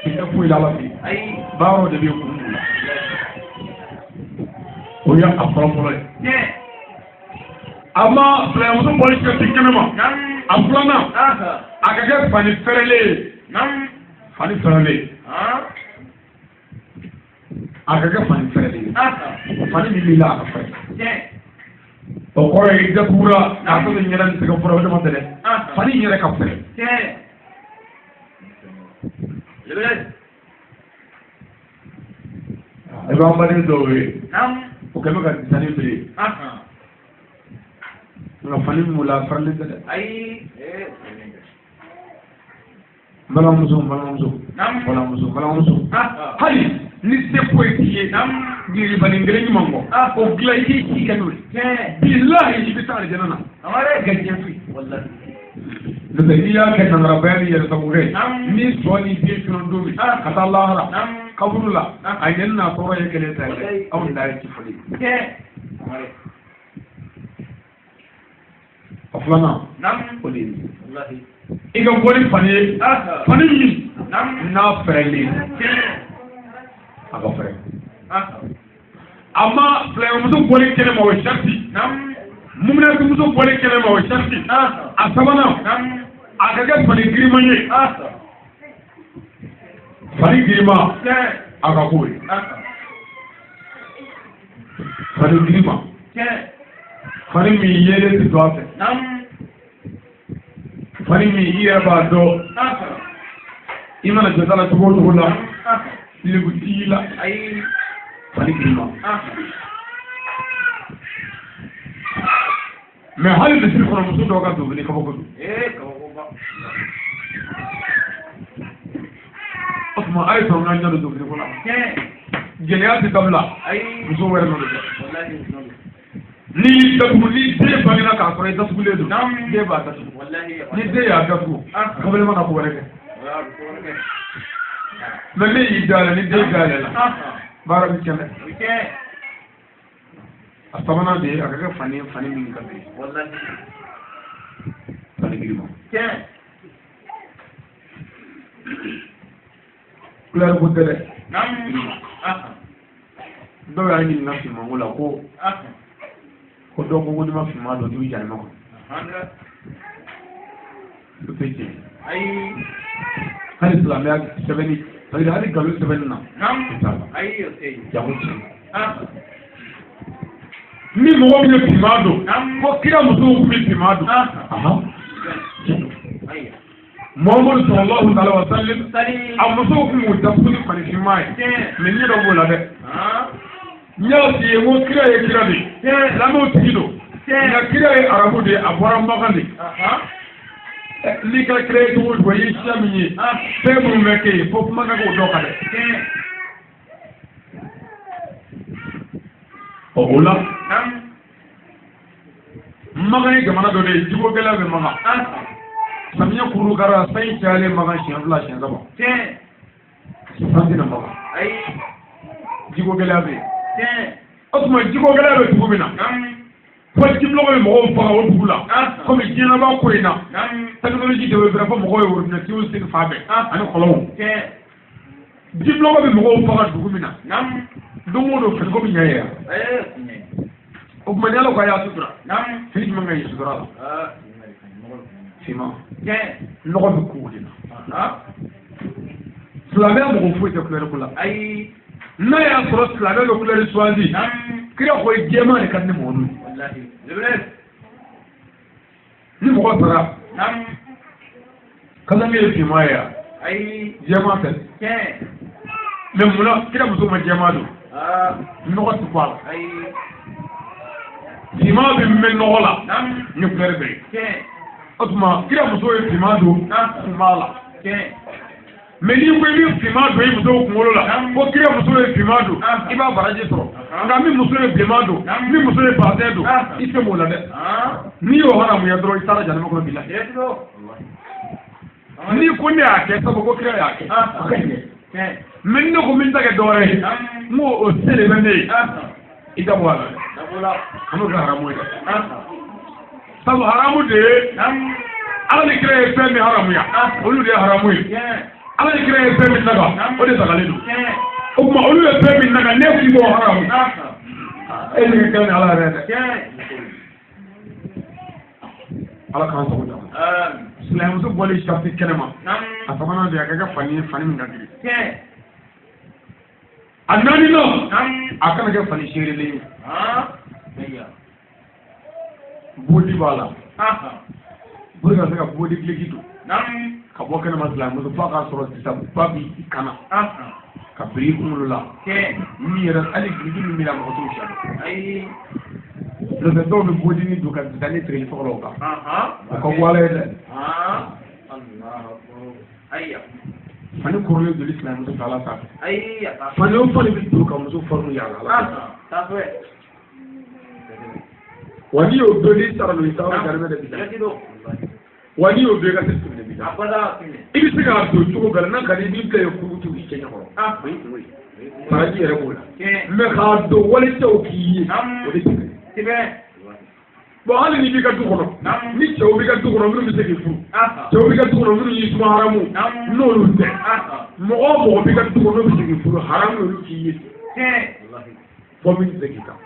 I tɛ foyi la Ala fɛ yen. Baaraw de bɛ yen kun b'u la. O ye a fɔlɔ fɔlɔ ye. A ma silamɛmuso bɔli kɛ bi kɛnɛ ma. A filanan, a ka kɛ fani fɛrɛlen ye. Fani fɛrɛlen. A ka kɛ fani fɛrɛlen ye. Fani min b'i la a ka fɛrɛ. O kɔrɔ ye i datugura k'a to ɲɛda ni tɛgɛ fura o de ma tɛ dɛ. Fani in yɛrɛ ka fɛrɛ. I b'an baden dɔw ye. O kɛlen bɛ ka disani biri. Nka fani min b'u la a fɛrɛlen tɛ dɛ. N balimamuso n balimamuso balimamuso balimamuso hali ni se foyi t'i ye yiribanin kelen ɲuman kɔ o dilan i k'i ci kɛ n'o ye bilahi i bɛ taa alijana na i ka diɲɛ to yen. N'o tɛ n'i y'a kɛ nangarabaya ni yɛrɛsagokɛ ye ni sɔ ni den cunna don min ka taa lahara kaburu la a ɲɛni n'a tɔɔrɔ ye kelen ta ye dɛ aw da ye ci fɔli ye. A filanan o de ye i ka bɔ ni fani ye fani min n'a fɛrɛlen a ka fɛrɛ. A ma silamɛmuso bɔli kɛnɛ ma o ye sariti, muminɛmuso bɔli kɛnɛ ma o ye sariti. A sabanan a ka kɛ fani giriman ye, fani giriman a ka k'o ye fani giriman, fani min yeelen tɛ don a fɛ, fani min i yɛrɛ b'a dɔn i mana jɔ da la cogo o cogo la lebu t'i la, fani giriman. Mɛ hali misiri kɔnɔ muso dɔw ka donfini kabako don. O tuma a ye sɔn k'an ɲɛ don donfini ko la. Jɛnɛya tɛ dabila muso wɛrɛ nɔ don. N'i y'i datugu ni den bangena k'a sɔrɔ i datugulen don, den b'a datugu. Ni den y'a datugu, kamalen mana ko wɛrɛ kɛ. Mɛ ne y'i dayɛlɛ ni den dayɛlɛ la, baara bɛ tiɲɛ dɛ. A sabanan de ye a ka kɛ fani ye fani min ka girin. Fani girinman. Kulɛri ko tɛ dɛ. Dɔw y'a ɲininka finmanko la ko ko dɔ ko n'i ma finman don k'i bɛ jahanama kɔnɔ. O tɛ tiɲɛ ye. Hali silamɛya sɛbɛnni, c'est-à-dire hali nkalon sɛbɛnni na, o t'a la. Jango tiɲɛ. Ni mɔgɔ min ye finman don, ko kira musow tun bɛ finman don. Muhammadu sallallahu alaihi wa sallam a musow tun b'u datugu ni fani finman ye. Mɛ ɲɛ dɔ b'o la dɛ. N y'a f'i ye n ko kira ye kira de ye, silamɛw tigi don. Nka kira ye arabu de ye, a bɔra Makan de. N'i ka kira ye cogo o cogo, i ye siya min ye, fɛn minnu bɛ kɛ yen, fo kuma ka k'o dɔ kan dɛ. Ɔ o la, Makan ye jamana dɔ de ye, jiko gɛlɛya bɛ Makan. Samiyɛ kurukara sanji cayalen Makan siɲɛ 2 siɲɛ 3. San tɛna Makan. Jiko gɛlɛya bɛ yen. O tuma jiko gɛlɛya bɛ dugu min na, fo jibilɔgɔ bɛ mɔgɔw faga o dugu la. Komi diɲɛlaban ko in na, technologie développé fo mɔgɔw ye robinet tiw sen fan bɛɛ ani kɔlɔnw. Jibilɔgɔ bɛ mɔgɔw faga dugu min na, don o don finiko bɛ ɲɛ yɛrɛ. O tuma ni Ala ko a y'a sutura, fini jumɛn ka ɲi sutura la? Finman. Nɔgɔ bɛ k'o de la. Silamɛya mɔgɔ foyi tɛ kulɛri ko la. N'a y'a sɔrɔ silamɛ bɛ kulɛri suwazi, kira ko ye jɛman de ka di ni mɔgɔ ye. Ni mɔgɔ sara, Kasanke ye finman ye wa? Ayi. Jɛman tɛ. Tiɲɛ. Mais munna kira muso ma jɛman don? Nɔgɔ tɛ bɔ a la. Ayi. Finman bɛ mɛn nɔgɔ la. Naam. Ni couleur bɛɛ ye. Tiɲɛ. O tuma kira muso ye finman don. Kun b'a la. Tiɲɛ. Mais n'i ko i bɛ finman don i muso kunkolo la, ko kira muso ye finman don, i b'a baraji sɔrɔ. Nka min muso ye bilenman don, min muso ye bazɛn don, i tɛ m'o la dɛ. N'i y'o haramuya dɔrɔn i taara jahanama kɔnɔ bilahi. N'i ko ne y'a kɛ sabu ko kira y'a kɛ, a ka ɲi dɛ. Mais ni ne ko n bɛ n ta kɛ dɔwɛrɛ ye, n ko o se de bɛ ne ye, i da bɔ a la dɛ. Kan'o kɛ haramu ye dɛ. Sabu haramu de ye Ala ni kira ye fɛn min haramuya, olu de ye haramu ye. Ala ni kira ye fɛn min daga, o de dagalen don. O tuma olu ye fɛn min daga, ne k'i b'o haramu. E ni kɛ ni Ala yɛrɛ dɛ. Ala k'an sago d'a ma. Silamɛmuso bɔlen sariti kɛnɛ ma, a sabanan de a ka kɛ fani ye, fani min ka girin. A naaninan, a kana kɛ fani seerelen ye. Bodi b'a la. Pour ka se ka bodi gileki don ka bɔ kɛnɛma silamɛmuso f'a k'a sɔrɔ disaba b'i kan na ka biri i kunkolo la. Min yɛrɛ hali gileki min b'i la mɔgɔ t'o siya dɔn. N'o tɛ dɔw bɛ bodini don ka disani tigɛ i tɔgɔ la o kan. O ka bɔ Ala ye dɛ. Fani kɔrɔlen joli silamɛmuso fɛ Ala t'a fɛ. Fani o fani bɛ don ka muso fariw yala Ala fɛ. Wa n'i y'o don n'i sara don i taara garimɛ de bi la. Wa n'i y'o don i ka seli tɛmɛ bi la. I bɛ se k'a don cogo bɛɛ la n'a ka di i b'i bila yen kurutu i cɛ ɲɛkɔrɔ. O y'i kungo ye. Baraji yɛrɛ b'o la. Mais k'a don walicɛw k'i ye o de tɛmɛ. Bon hali n'i b'i ka du kɔnɔ, ni cɛw b'i ka du kɔnɔ minnu bɛ se k'i furu, cɛw b'i ka du kɔnɔ minnu y'i suma haramu, n'olu tɛ, mɔgɔ o mɔgɔ b'i ka du kɔnɔ n'o bɛ se k'i furu haramu olu k'i ye. Fɔ min tɛ se k'i kan.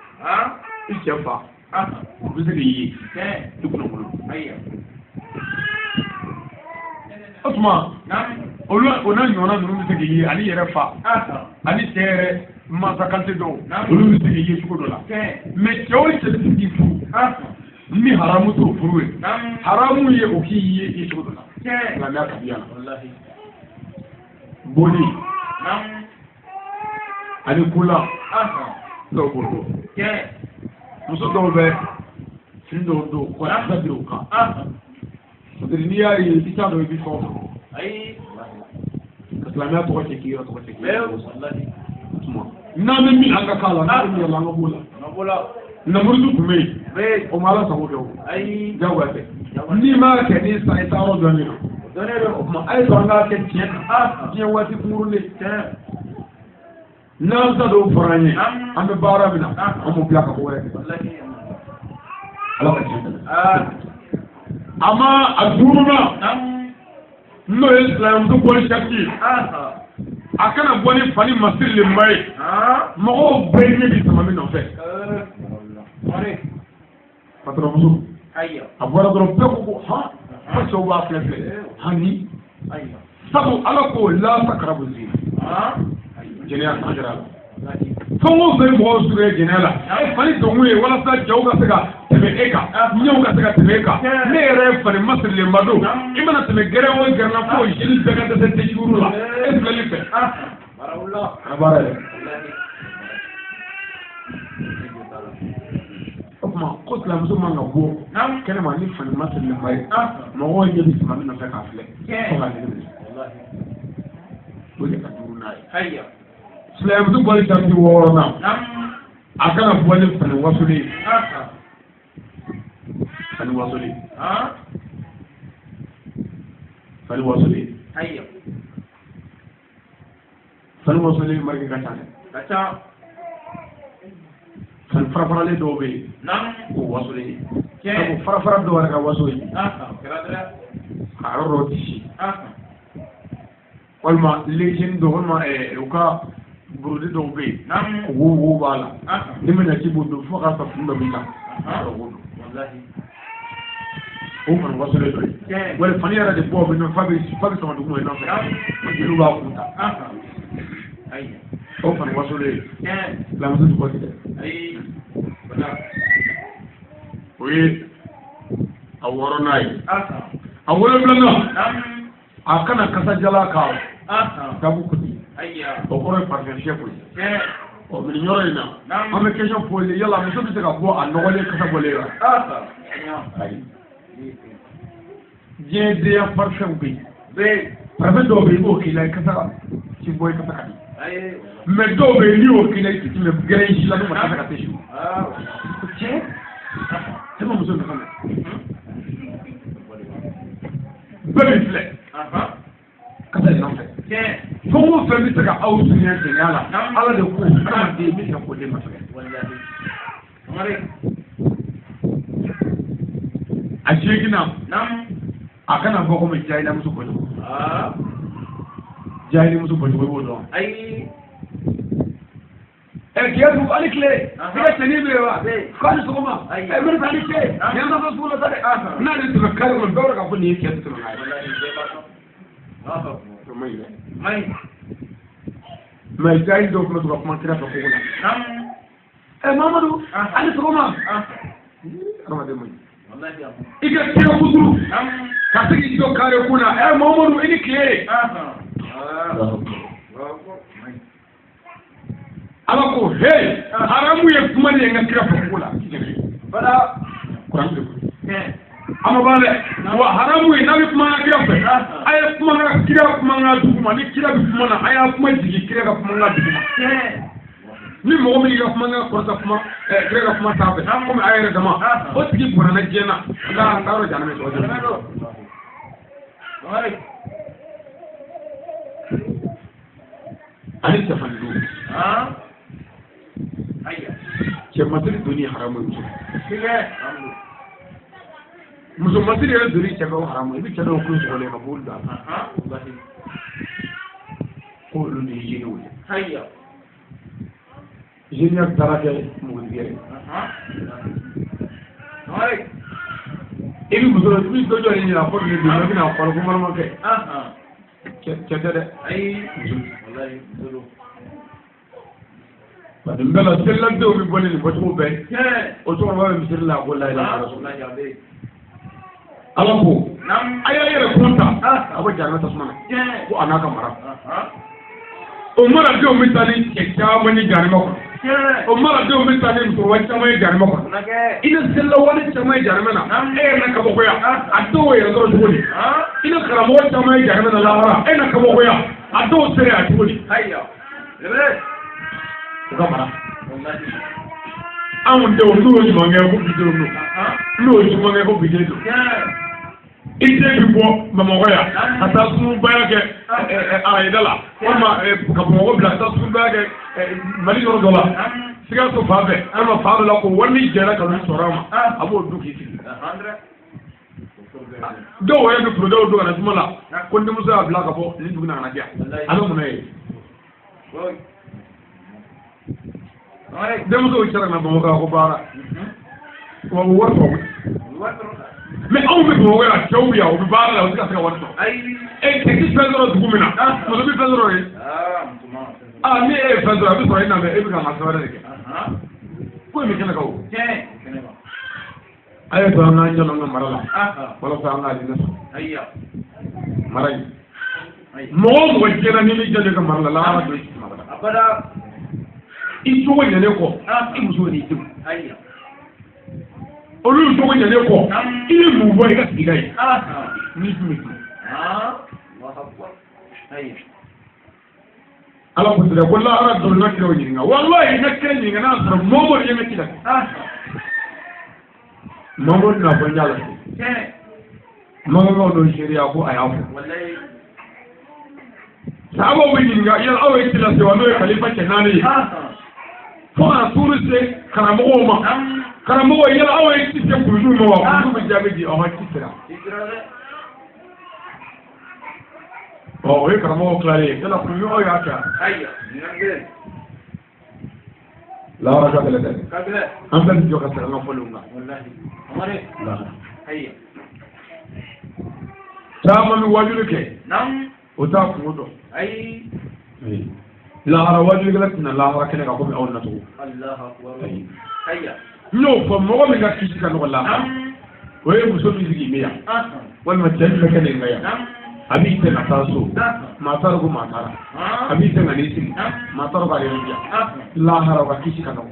I cɛ fa. O bɛ se k'i ye i kunnafoni. O tuma olu o n'a ɲɔgɔnna ninnu bɛ se k'i ye ani yɛrɛ fa ani cɛ yɛrɛ mansa kante dɔw olu bɛ se k'i ye cogo dɔ la. Mais cɛ o cɛ bɛ se k'i furu ni haramu t'o furu ye, haramu ye o k'i ye i cogo dɔ la. Silamɛya tabiya la. Boli ani kola dɔw b'o dɔn. Muso dɔw bɛ fini dɔw don kɔrɔ bɛɛ bɛ o kan. Parce que n'i y'a ye i t'a dɔn i bɛ fɛn o fɛn. Ka silamɛya tɔgɔ cɛ k'i yɛrɛ tɔgɔ cɛ k'i yɛrɛ tɔgɔ cɛ. N'an bɛ min an ka k'a la, n'an bɛ min yɛrɛ la an ka b'o la. Namuruzu tun bɛ yen, o ma Ala sago kɛ o. Jagoya tɛ. N'i m'a kɛ n'i sa i taa yɔrɔ dɔnnen don. O tuma a ye to an k'a kɛ tiɲɛ kan. Diɲɛ waati kunkurunnen. N'an ta dɔw fɔra an ye, an bɛ baara min na, an b'o bila ka ko wɛrɛ kɛ. Ala ka tiɲɛ tɛmɛ. A ma a duurunan n'o ye silamɛmuso bɔli sariti ye, a kana bɔ ni fani masirilenba ye, mɔgɔw bɛɛ ɲɛ bɛ sama min nɔfɛ. Patɔrɔnmuso, a bɔra dɔrɔn bɛɛ ko ko han, fo cɛw b'a filɛ filɛ hani. Sabu Ala ko la takarabu zina. Jɛnɛya an kɛra la. Fɛn o fɛn mɔgɔw sugu ye jɛnɛya la, e fani donkun ye walasa cɛw ka se ka tɛmɛ e kan, ɲɛw ka se ka tɛmɛ e kan. Ne yɛrɛ ye fani masirilenba don, i mana tɛmɛ gɛrɛn o gɛrɛn na fo jeli bɛɛ ka dɛsɛ déjour la, e filɛli fɛ. A baara yɛrɛ. O tuma ko silamɛmuso man ka bɔ kɛnɛma ni fani masirilenba ye, mɔgɔw ɲɛ bɛ sama min nɔfɛ k'a filɛ, fo k'a nege minɛ. O de ka duurunan ye. Silamɛmuso bɔli sariti wɔɔrɔnan, a kana bɔ ni fani wasolen ye. Fani wasolen. Fani wasolen. Fani wasolen marike ka ca dɛ. Fani farafaralen dɔw bɛ yen, o wasolen ye. Sabu farafara dɔw yɛrɛ ka waso ye. A yɔrɔ dɔw tɛ si. Walima lejeni dɔw walima u ka burudi dɔw bɛ yen, wo wo b'a la. Ni bɛna k'i b'o don fo k'a sɔrɔ fini dɔ b'i la, o b'o don. O fana wasolen dɔ ye. Wali fani yɛrɛ de bɔ bɛ nɔ fa bɛ sama duguma i nɔfɛ, jeliw b'a kun ta. O fana wasolen ye. Silamɛmuso tɛ bɔ ten dɛ. O ye a wɔɔrɔnan ye. A wolonfilanan, A kana kasadiyalan k'a la dabu kuti o kɔrɔ ye parfum fiyɛ koyi. Ɔ mais nin yɔrɔ in na an bɛ question poser yala muso bɛ se ka bɔ a nɔgɔlen kasa bɔlen wa? Ayi. Diɲɛ denya parfum bɛ yen. Parfum dɔw bɛ yen i b'o k'i la i kasa ti bɔ i kasa ka di. Mais dɔw bɛ yen n'i y'o k'i la i ti tɛmɛ gɛrɛ si la n'o ma kasa ka tɛ si. Cɛ e ma muso nafa mɛn. Bɛɛ bɛ filɛ. Kasa in nɔfɛ. Fɛn o fɛn bɛ se ka aw surunya jɛnɛya la, Ala de ko hadamaden n bɛ se ka ko den ma sɛgɛn. A seeginna a kana bɔ komi jahilamuso bɔcogo. Jahilimuso bɔcogo i b'o dɔn. Ɛ kiyatu hali tile i ka cɛnin bɛ yen wa? K'ale sɔgɔma. Ɛ minnu hali tile nin y'an ka sugu la sa dɛ. N'ale tɛmɛ kari kɔnɔ bɛɛ b'a dɔn k'a fɔ nin ye kiyatu tɛmɛ n'a ye. O man ɲi dɛ. Mais jahili dɔw tun bɛ to ka kuma kira fɛ kogo la. Ɛ Mamadu hali sɔgɔma. Hadamaden man ɲi. I ka kira kuturu ka se k'i jɔ kare kun na. Ɛ Mamadu i ni tile. Ala ko he haramu ye kuma de ye n ka kira fɛ kogo la. Kuran de ko. A ma ban dɛ. Wa haramu ye n'a bɛ kuma kira fɛ a ye kuma kira kumakan duguma ni kira bɛ kuma na a y'a kuma jigin kira ka kumakan duguma. Ni mɔgɔ min y'i ka kumakan kɔrɔta kuma kira ka kuma sanfɛ komi a yɛrɛ dama o tigi bɔnna diɲɛ na nka a taara jahanama sɔrɔ. Ani cɛfani don. Cɛ masiri donni haramu ye muso. Muso masiri yɛrɛ donni cɛ fɛ o haramu ye. I bɛ cɛ dɔw kulo sɔgɔlen ka b'olu da la. K'olu de ye jeniw ye. Jeniya taara kɛ npogotigiya ye. I bɛ muso i bɛ dɔ jɔ nin ɲɛna ko nin don i bɛna kɔrɔ ko balimakɛ. Cɛ tɛ dɛ. Muso. Parce que n bɛɛ la seliladenw bɛ bɔ ni nin bɔcogo bɛɛ ye. O cɛkɔrɔba bɛ misiri la ko layi la. Ala ko a y'a yɛrɛ kun ta a bɛ jahanama tasuma na ko a n'a ka mara. O maradenw bɛ taa ni cɛ caman ye jahanama kɔnɔ. O maradenw bɛ taa ni musokɔrɔba caman ye jahanama kɔnɔ. I ni selilawale caman ye jahanama na e yɛrɛ na kabakoya a dɔw yɛrɛ sɔrɔ cogo di. I ni karamɔgɔ caman ye jahanama na lahara e na kabakoya a dɔw sera a cogo di. U ka mara. Anw denw n'u ye ɲuman kɛ ko bi denw don n'u ye ɲuman kɛ ko bi den don. I den bɛ bɔ Bamakɔ yan ka taa sunbaya kɛ arayida la walima ka Bamakɔ bila ka taa sunbaya kɛ Mali yɔrɔ dɔ la Sikaso fan fɛ walima fan dɔ la ko wari ni jɛra ka n'u sɔrɔ a ma a b'o dun k'i sigi. Dɔw yɛrɛ bɛ porodew don ka na juma la ko n denmuso y'a bila ka bɔ nin dugu in na ka na di yan a bɛ mun na ye. Denmusow sera ka na Bamakɔ ko baara wa u wari sɔrɔ. Mais anw bɛ Bamakɔ yan cɛw bɛ yan u bɛ baara la u tɛ ka se ka wari sɔrɔ. E cɛ ti fɛn sɔrɔ dugu min na muso bɛ fɛn sɔrɔ yen. Aa ni e ye fɛn sɔrɔ a bɛ sɔrɔ e na mɛ e bɛ ka n ka fɛn wɛrɛ de kɛ. Ko in bɛ kɛnɛ kan o. A ye to an k'an jɔ an ka mara la walasa an ka alijinɛ sɔrɔ. Mara in mɔgɔ o mɔgɔ diɲɛ na n'i bɛ jɔ ka mara la lahara don i ti tɛmɛ abada. I cogo ɲɛnen kɔ i muso n'i denw. Olu cogo ɲɛnen kɔ i ye mun bɔ i ka sigida ye n'i tun bɛ dun. Ala ko ten ko lahara don n ka kiraw ɲininka walahi n ka kira ɲininka n'a sɔrɔ Mamadu ye n ka ci la. Mamadu n'a fɔ n y'a lase. Mamadu don seereya ko a y'a fɔ. Sahabaw bɛ ɲininka yala aw ye ci lase wa n'o ye kalifa cɛ naani ye. Fo ka na tuuru se karamɔgɔw ma. Karamɔgɔ yala aw ye ci se kulusiw ma wa kulusiw bɛ jaabi di aw ka ci sera. Ɔ o ye karamɔgɔw tilalen ye yala kulusiw aw y'a kɛ. Lahara ka gɛlɛn dɛ. An bɛɛ bɛ jɔ ka segin an ka fɔlenw kan. Caman bɛ wajuli kɛ o t'a kungo dɔn. Lahara wajulikɛla tɛna lahara kɛnɛ kan komi aw nacogo. N y'o fɔ mɔgɔ min ka kisi ka nɔgɔ lahara o ye muso min sigi bɛ yan walima cɛ min bɛ kɛ nin ka yan. A b'i tɛ ka taa so maa t'a dɔn ko maa taara a b'i tɛ ka n'i sigi maa t'a dɔn k'ale y'i diya lahara o ka kisi ka nɔgɔn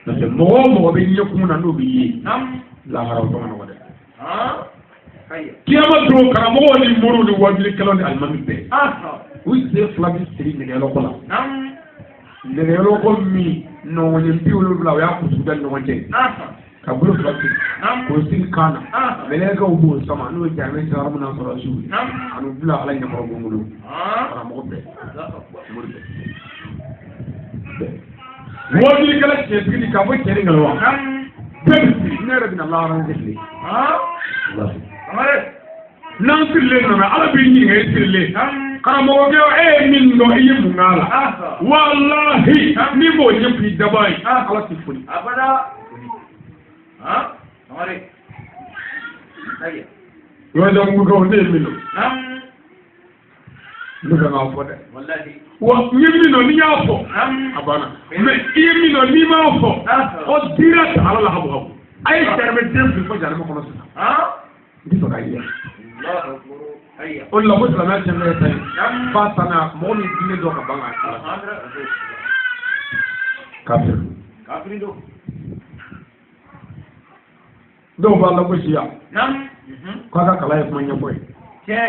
n'o tɛ mɔgɔ o mɔgɔ bɛ ɲɛkumu na n'o b'i ye lahara o tɔ ka nɔgɔn dɛ. Kiyama don karamɔgɔw ni moriw ni wajulikɛlaw ni alimami bɛɛ u sen fila bɛ siri nɛgɛyɔrɔkɔ la nɛgɛyɔrɔkɔ min nɔngɔn 70 o y'a kutubu ni ɲɔgɔn cɛ ka bolo fila siri k'o siri kan na mɛlɛkɛw b'o sama n'o ye jahanama sira min na sɔrɔ su ye ka n'u bila ala ɲɛkɔrɔ bolo karamɔgɔ bɛɛ mori bɛɛ wajulikɛla tiɲɛtigi ni k'a fɔ cɛ ni nkalon wa bɛɛ bɛ siri ne yɛrɛ bɛna lahara ne tɛ n'an sirilen nana ala b'i ɲininka i sirilen karamɔgɔkɛ e ye min dɔn i ye mun k'a la walahi n'i m'o ɲɛfɔ i dabaa ye ala t'i foli. Yɔrɔjanbugukaw ne ye min dɔn ne kan k'a fɔ dɛ wa n ye min dɔn n'i y'a fɔ a banna mɛ i ye min dɔn n'i m'a fɔ o dira ta ala la habu habu a ye jaramɛ den fili fo jaramɛ kɔnɔ sisan n tɛ fɛ k'a ye o de la ko silamɛya cɛn bɛɛ ta ye f'a ta na mɔgɔ min diinɛ dɔn ka ban k'a kafiri don dɔw b'a lagosi yan k'a ka kalan ye kuma ɲɛfɔ ye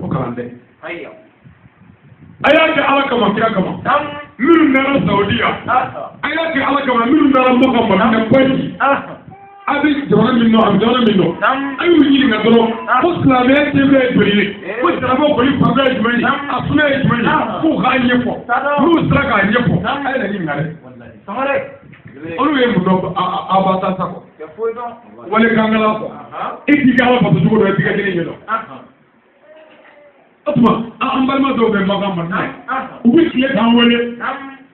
ko kalan tɛ a y'a kɛ ala kama kira kama minnu nana Saudiya a y'a kɛ ala kama minnu nana Maka Madina Baji a bɛ jamana min dɔn a bɛ jamana min dɔn a y'u ɲininka dɔrɔn ko silamɛya tɛmɛ ye joli ye ko silamɛw kɔni fanba ye jumɛn ye a suna ye jumɛn ye k'u k'a ɲɛfɔ n'u sera k'a ɲɛfɔ a ye na ɲininka dɛ olu ye mun dɔn a b'a ta sa kɔ wale kankala kɔ e t'i ka ala bato cogo dɔn e t'i ka diinɛ ɲɛdɔn o tuma an balima dɔw bɛ Makan Madina u bɛ tile k'an wele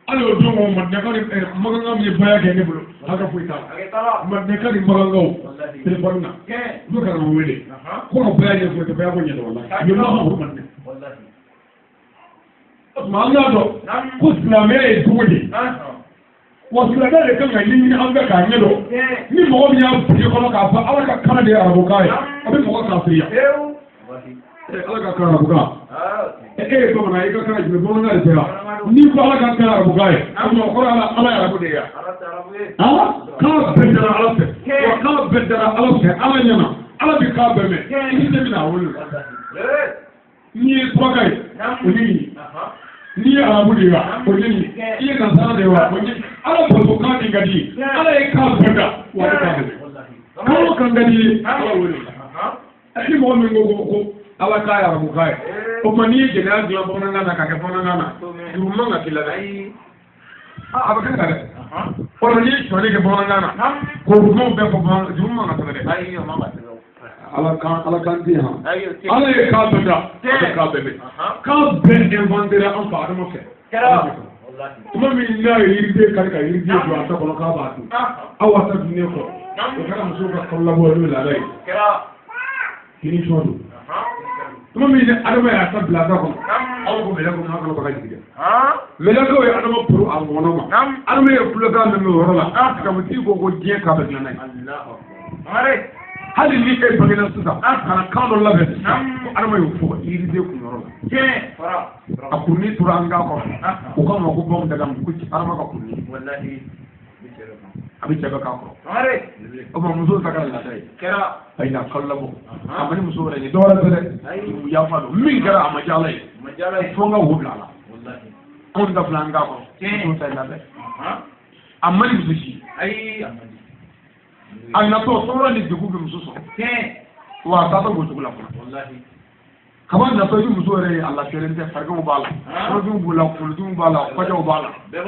hali o don o Madinakaw ni Makankaw min ye baya kɛ ne bolo hakɛ foyi t'a la Madinakaw ni Makankaw telefɔni na u bɛ ka n'an wele ko ka baya ɲɛfɔ tɛ baya ko ɲɛdɔn walahi u ye Makan o Madina o tuma an y'a dɔn ko silamɛya ye cogo di wa silamɛya de kan ka ɲɛɲini an fɛ k'a ɲɛdɔn ni mɔgɔ min y'a bili kɔnɔ k'a fɔ ala ka kan de ye arabukan ye a bɛ mɔgɔ kafiriya ala ka kan arabukan e ye bamanan i ka kan jumɛn bamanankan de tɛ wa n'i ko ala ka kan arabukan ye o tuma o kɔrɔ ala ye arabu de ye wa k'a bɛɛ dara ala fɛ wa k'a bɛɛ dara ala fɛ ala ɲɛna ala bɛ k'a bɛɛ mɛn i tɛ bɛna a wolo n'i ye suraka ye o ɲɛɲini n'i ye arabu de ye wa o ɲɛɲini i ye nasara de ye wa o ɲɛɲini ala bato kan min ka di ye ala ye kan bɛɛ da wa a bɛ kan bɛɛ mɛn kan o kan ka di ye ala wele ni mɔgɔ min ko ko ala k'a ye arabukan ye o tuma n'i ye jɛnɛya dilan bamanankan na k'a kɛ bamanankan na juru man ka k'i la dɛ a bɛ kɛ kan dɛ walima n'i ye sonyali kɛ bamanankan na k'o kumaw bɛɛ fɔ bamanankan juru man ka sɛbɛn dɛ ala kan tɛ yan ala ye kan bɛɛ da a bɛ kan bɛɛ mɛn kan bɛɛ inventé an fa Adama fɛ tuma min n'a ye yiriden kari ka yiriden don a da kɔnɔ k'a b'a dun aw ta dunnen kɔ o kɛra musow ka kalo labɔ n'o laada ye kini sɔn don tuma min ni Adama y'a ta bila a da kɔnɔ aw ko mɛlɛkɛw ma kana baga jigin dɛ mɛlɛkɛw ye Adama puru a ŋɔnɔ ma Adama ye kulokan mɛn o yɔrɔ la kabutigi ko ko diɲɛ k'a bɛ dilan n'a ye hali ni e bangena sisan ka na kan dɔ labɛn sisan ko Adama y'o fɔ yiriden kunyɔrɔ la a kurunin tora an kan kɔrɔ u k'a ma ko bɔn daga ko Adama ka kurunin a bɛ cɛ bɛ k'a kɔrɔ o tuma muso ta kɛra laada ye a ye kalo labɔ a ma ni muso wɛrɛ ye dɔwɛrɛ tɛ dɛ yafa don min kɛra a ma diya ala ye fo n ka wo bila a la anw ta filɛ an k'a kɔrɔ muso ta ye laada ye a ma ni muso si a natɔ tɔɔrɔ ni degun bɛ muso sɔrɔ wa a taatɔ b'o cogo la fana kaba natɔ i bɛ muso yɛrɛ ye a lafiyalen tɛ fariganw b'a la kɔnɔdimiw b'o la kunkolodimiw b'a la kɔjɔw b'a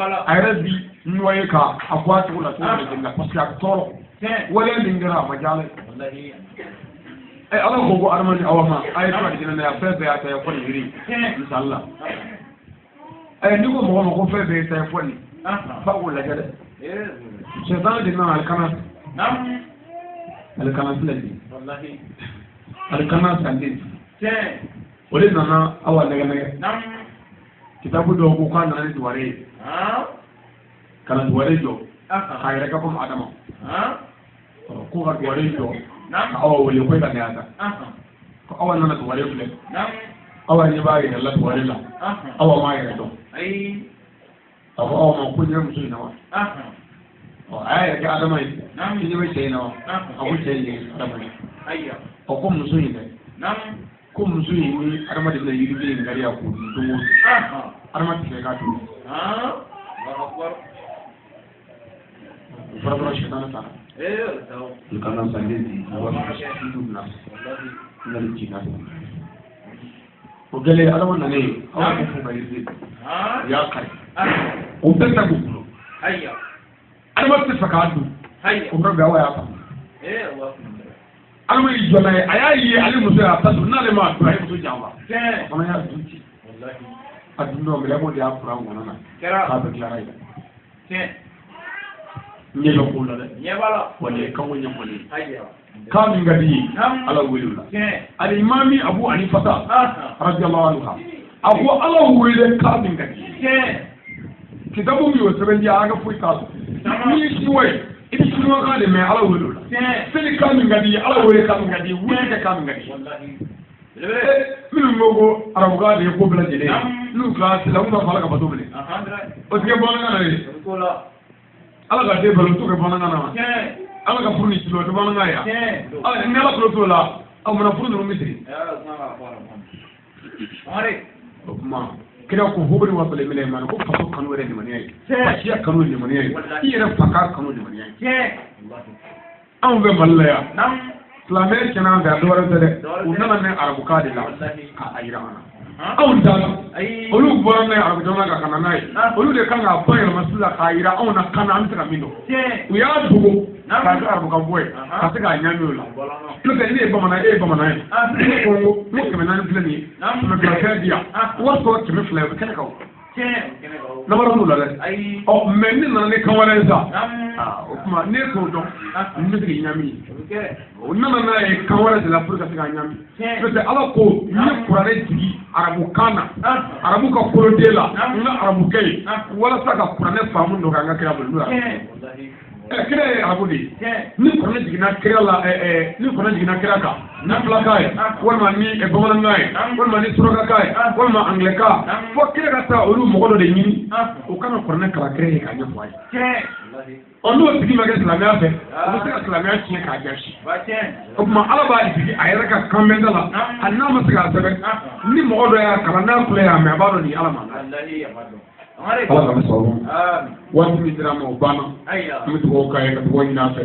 la a yɛrɛ bi noyé ka a bɔ a cogo la cogo min na parce que a tɔɔrɔ waleya min kɛra a ma diya ala ye ɛ ala ko ko Adama ni Awa ma a ye to alijinɛ na yan fɛn bɛɛ y'a ta ye fɔ nin yiri misali la ɛ n'i ko mɔgɔ ma ko fɛn bɛɛ y'i ta ye fɔ nin f'a k'o lajɛ dɛ sɛtan de nana alikana alikana filɛ nin ye alikana sanden o de nana Awa nɛgɛ nɛgɛ kitabu dɔw ko k'a nana ni duware ye ka na duware jɔ k'a yɛrɛ kɛ komi Adama ko ka duware jɔ ka Awa wele ko e ka na yan ta Ko awa nana dugare filɛ awa ɲɛ b'a yɛrɛ la dugare la awa m'a yɛrɛ dɔn a ko awa ma ko ɲɛ muso in na wa ɔ a y'a yɛrɛ kɛ adama ye i ɲɛ bɛ cɛ in na wa a ko cɛ in ye adama ye ɔ ko muso in dɛ ko muso in ni adama de bɛna yiriden in kari a k'o dun don o don adama tɛ fɛ k'a dun o fɔra dɔrɔn sɛtanɛ taara kana sange di nani jina o kɛlen adama nanen aw ko fo ka yiriden u y'a kari o bɛɛ ta k'u bolo adama tɛ fɛ k'a dun o fana bɛ awa y'a faamu adama y'i jɔ n'a ye a y'a ye ale muso y'a ta dun n'ale m'a dun a ye muso janfa a fana y'a dun ten a dun dɔrɔn mɛlɛkɛw de y'a kura ŋɔnɔ na k'a bɛɛ tilara yen ɲɛ bɛ ko la dɛ walayi kan ko ɲɛfɔlen kan min ka di ye ala wele o la alimami Abu Hanifata radiyallahu anhu a ko ala wele kan min ka di ye kitabu min y'o sɛbɛn di an ka foyi t'a la n'i ye siniwa ye i bɛ siniwa kan de mɛn ala wele o la seli kan min ka di ye ala wele kan min ka di ye wele kɛ kan min ka di ye minnu ko ko arabukan de ye ko bɛɛ lajɛlen ye n'u tilara sisan u b'a fɔ ala ka bato minɛ o tɛ kɛ bamanankan na ye ala ka den balo o t'o kɛ bamanankan na wa ala ka furu ni siri o tɛ bamanankan ye wa ni ala tulo t'o la aw mana furu ninnu bɛ siri o tuma kira ko hubiri wa sɔrɔ minɛ ma ko faso kanu yɛrɛ limaniya ye fasiya kanu ye limaniya ye i yɛrɛ fa ka kanu limaniya ye anw bɛ Mali la yan silamɛya tiɲɛna an fɛ yan dɔwɛrɛ tɛ dɛ u nana n'a arabukan de la k'a yira an na anw t'a dɔn olu bɔra n'a ye arabu jamana kan ka na n'a ye olu de kan k'a bayɛlɛma sisan k'a yira anw na kan na an bɛ se ka min dɔn u y'a dogo k'a kɛ arabukan fɔ ye ka se k'a ɲami o la n'o tɛ ne ye bamanan e ye bamanan ye ne ko n ko ne 400 filɛ nin ye 200 fɛn di yan wari tɔ 200 ye o bɛ kɛnɛ kan o namara t'o la dɛ ɔ mɛ ne nana ni kan wɛrɛ ye sa o tuma ne t'o dɔn n bɛ se k'i ɲami o nana n'a ye kan wɛrɛ de la pour ka se k'a ɲami n'o tɛ ala ko n ye kuranɛ jigi arabukan na arabu ka koloden la n ka arabukɛ ye walasa ka kuranɛ faamu nɔgɔya an ka kira bolo n'o ye kira ye arabu de ye ni kuranɛ jiginna kira la ni kuranɛ jiginna kira kan ni filakan ye walima ni bamanankan ye walima ni surakakan ye walima angilɛkan fo kira ka taa olu mɔgɔ dɔ de ɲini o kana kuranɛ kalan kira ye k'a ɲɛfɔ a ye ɔ n'o tigi ma kɛ silamɛya fɛ o bɛ se ka silamɛya tiɲɛ k'a jasi o tuma ala b'a jigi a yɛrɛ ka kanbɛnda la hali n'a ma se k'a sɛbɛn ni mɔgɔ dɔ y'a kalan n'a tulo y'a mɛn a b'a dɔn nin ye ala mankan ye. Ala k'an sababu waati min dira ma o banna an bɛ dugawu k'a ye ka dugawu ɲini a fɛ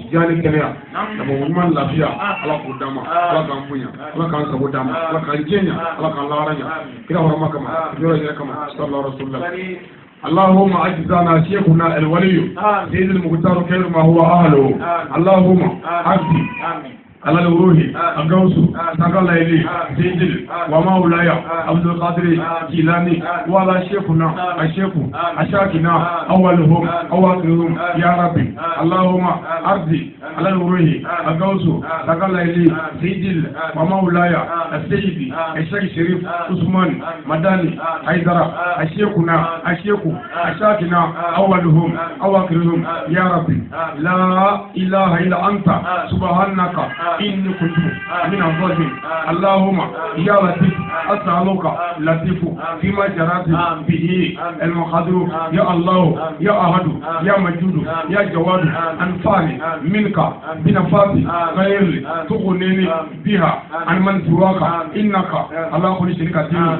diya ni kɛnɛya ka bɔ ɲuman lafiya ala k'o d'an ma ala k'an bonya ala k'an sago d'an ma ala k'an diɲɛ ɲa ala k'an lahara ɲa kira hɔrɔma kama yɔrɔ yɛrɛ kama sallallahu alaihi wa sallam اللهم أجزانا شيخنا الولي سيد المختار خير ما هو أهله اللهم أجزي على الروح الغوث سقال لي سيدي ومولاي عبد القادر جيلاني وعلى شيخنا الشيخ أشاكنا أولهم أواخرهم يا ربي اللهم أرضي على الروح الغوث سقال لي سيدي ومولاي السيد الشيخ شريف عثمان مداني حيدر الشيخنا الشيخ أشاكنا أولهم أواخرهم يا ربي لا إله إلا أنت سبحانك إني كنت من الظالمين اللهم يا لطيف أسألك لطيف فيما جرت به المقادير يا الله يا أحد يا مجود يا جواد أنفعني منك بنفاتي غير تغنيني بها عن من سواك إنك على كل شيء قدير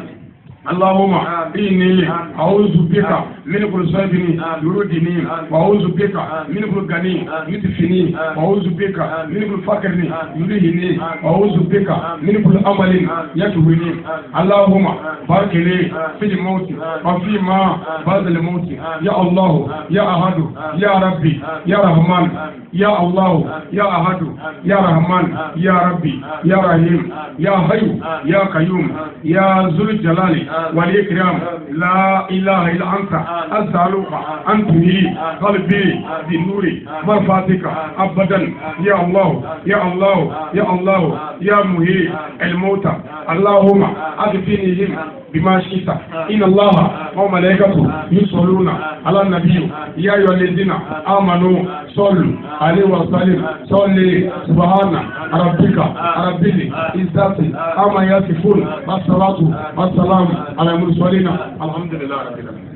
اللهم إني أعوذ بك من كل صيب يردني وأعوذ بك من كل غني يدفني وأعوذ بك من كل فقر يريني وأعوذ بك من كل عمل يكويني اللهم بارك لي في الموت وفيما بعد الموت يا الله يا أحد يا ربي يا رحمن يا الله يا أحد يا رحمن يا ربي يا رحيم يا حي يا قيوم يا ذو الجلال والإكرام لا إله إلا أنت أسألك أن تهي قلبي بنور مرفاتك أبدا يا الله يا الله يا الله يا مهي الموتى اللهم أدفنهم Bima shita. Inna Allaha wa malaikatahu yusalluna ala nabiyyi ya ayyuhallazina amanu sallu alayhi wa sallim salli subhana rabbika rabbil izzati amma yasifun wassalatu wassalamu ala mursalina alhamdulillahi rabbil alamin.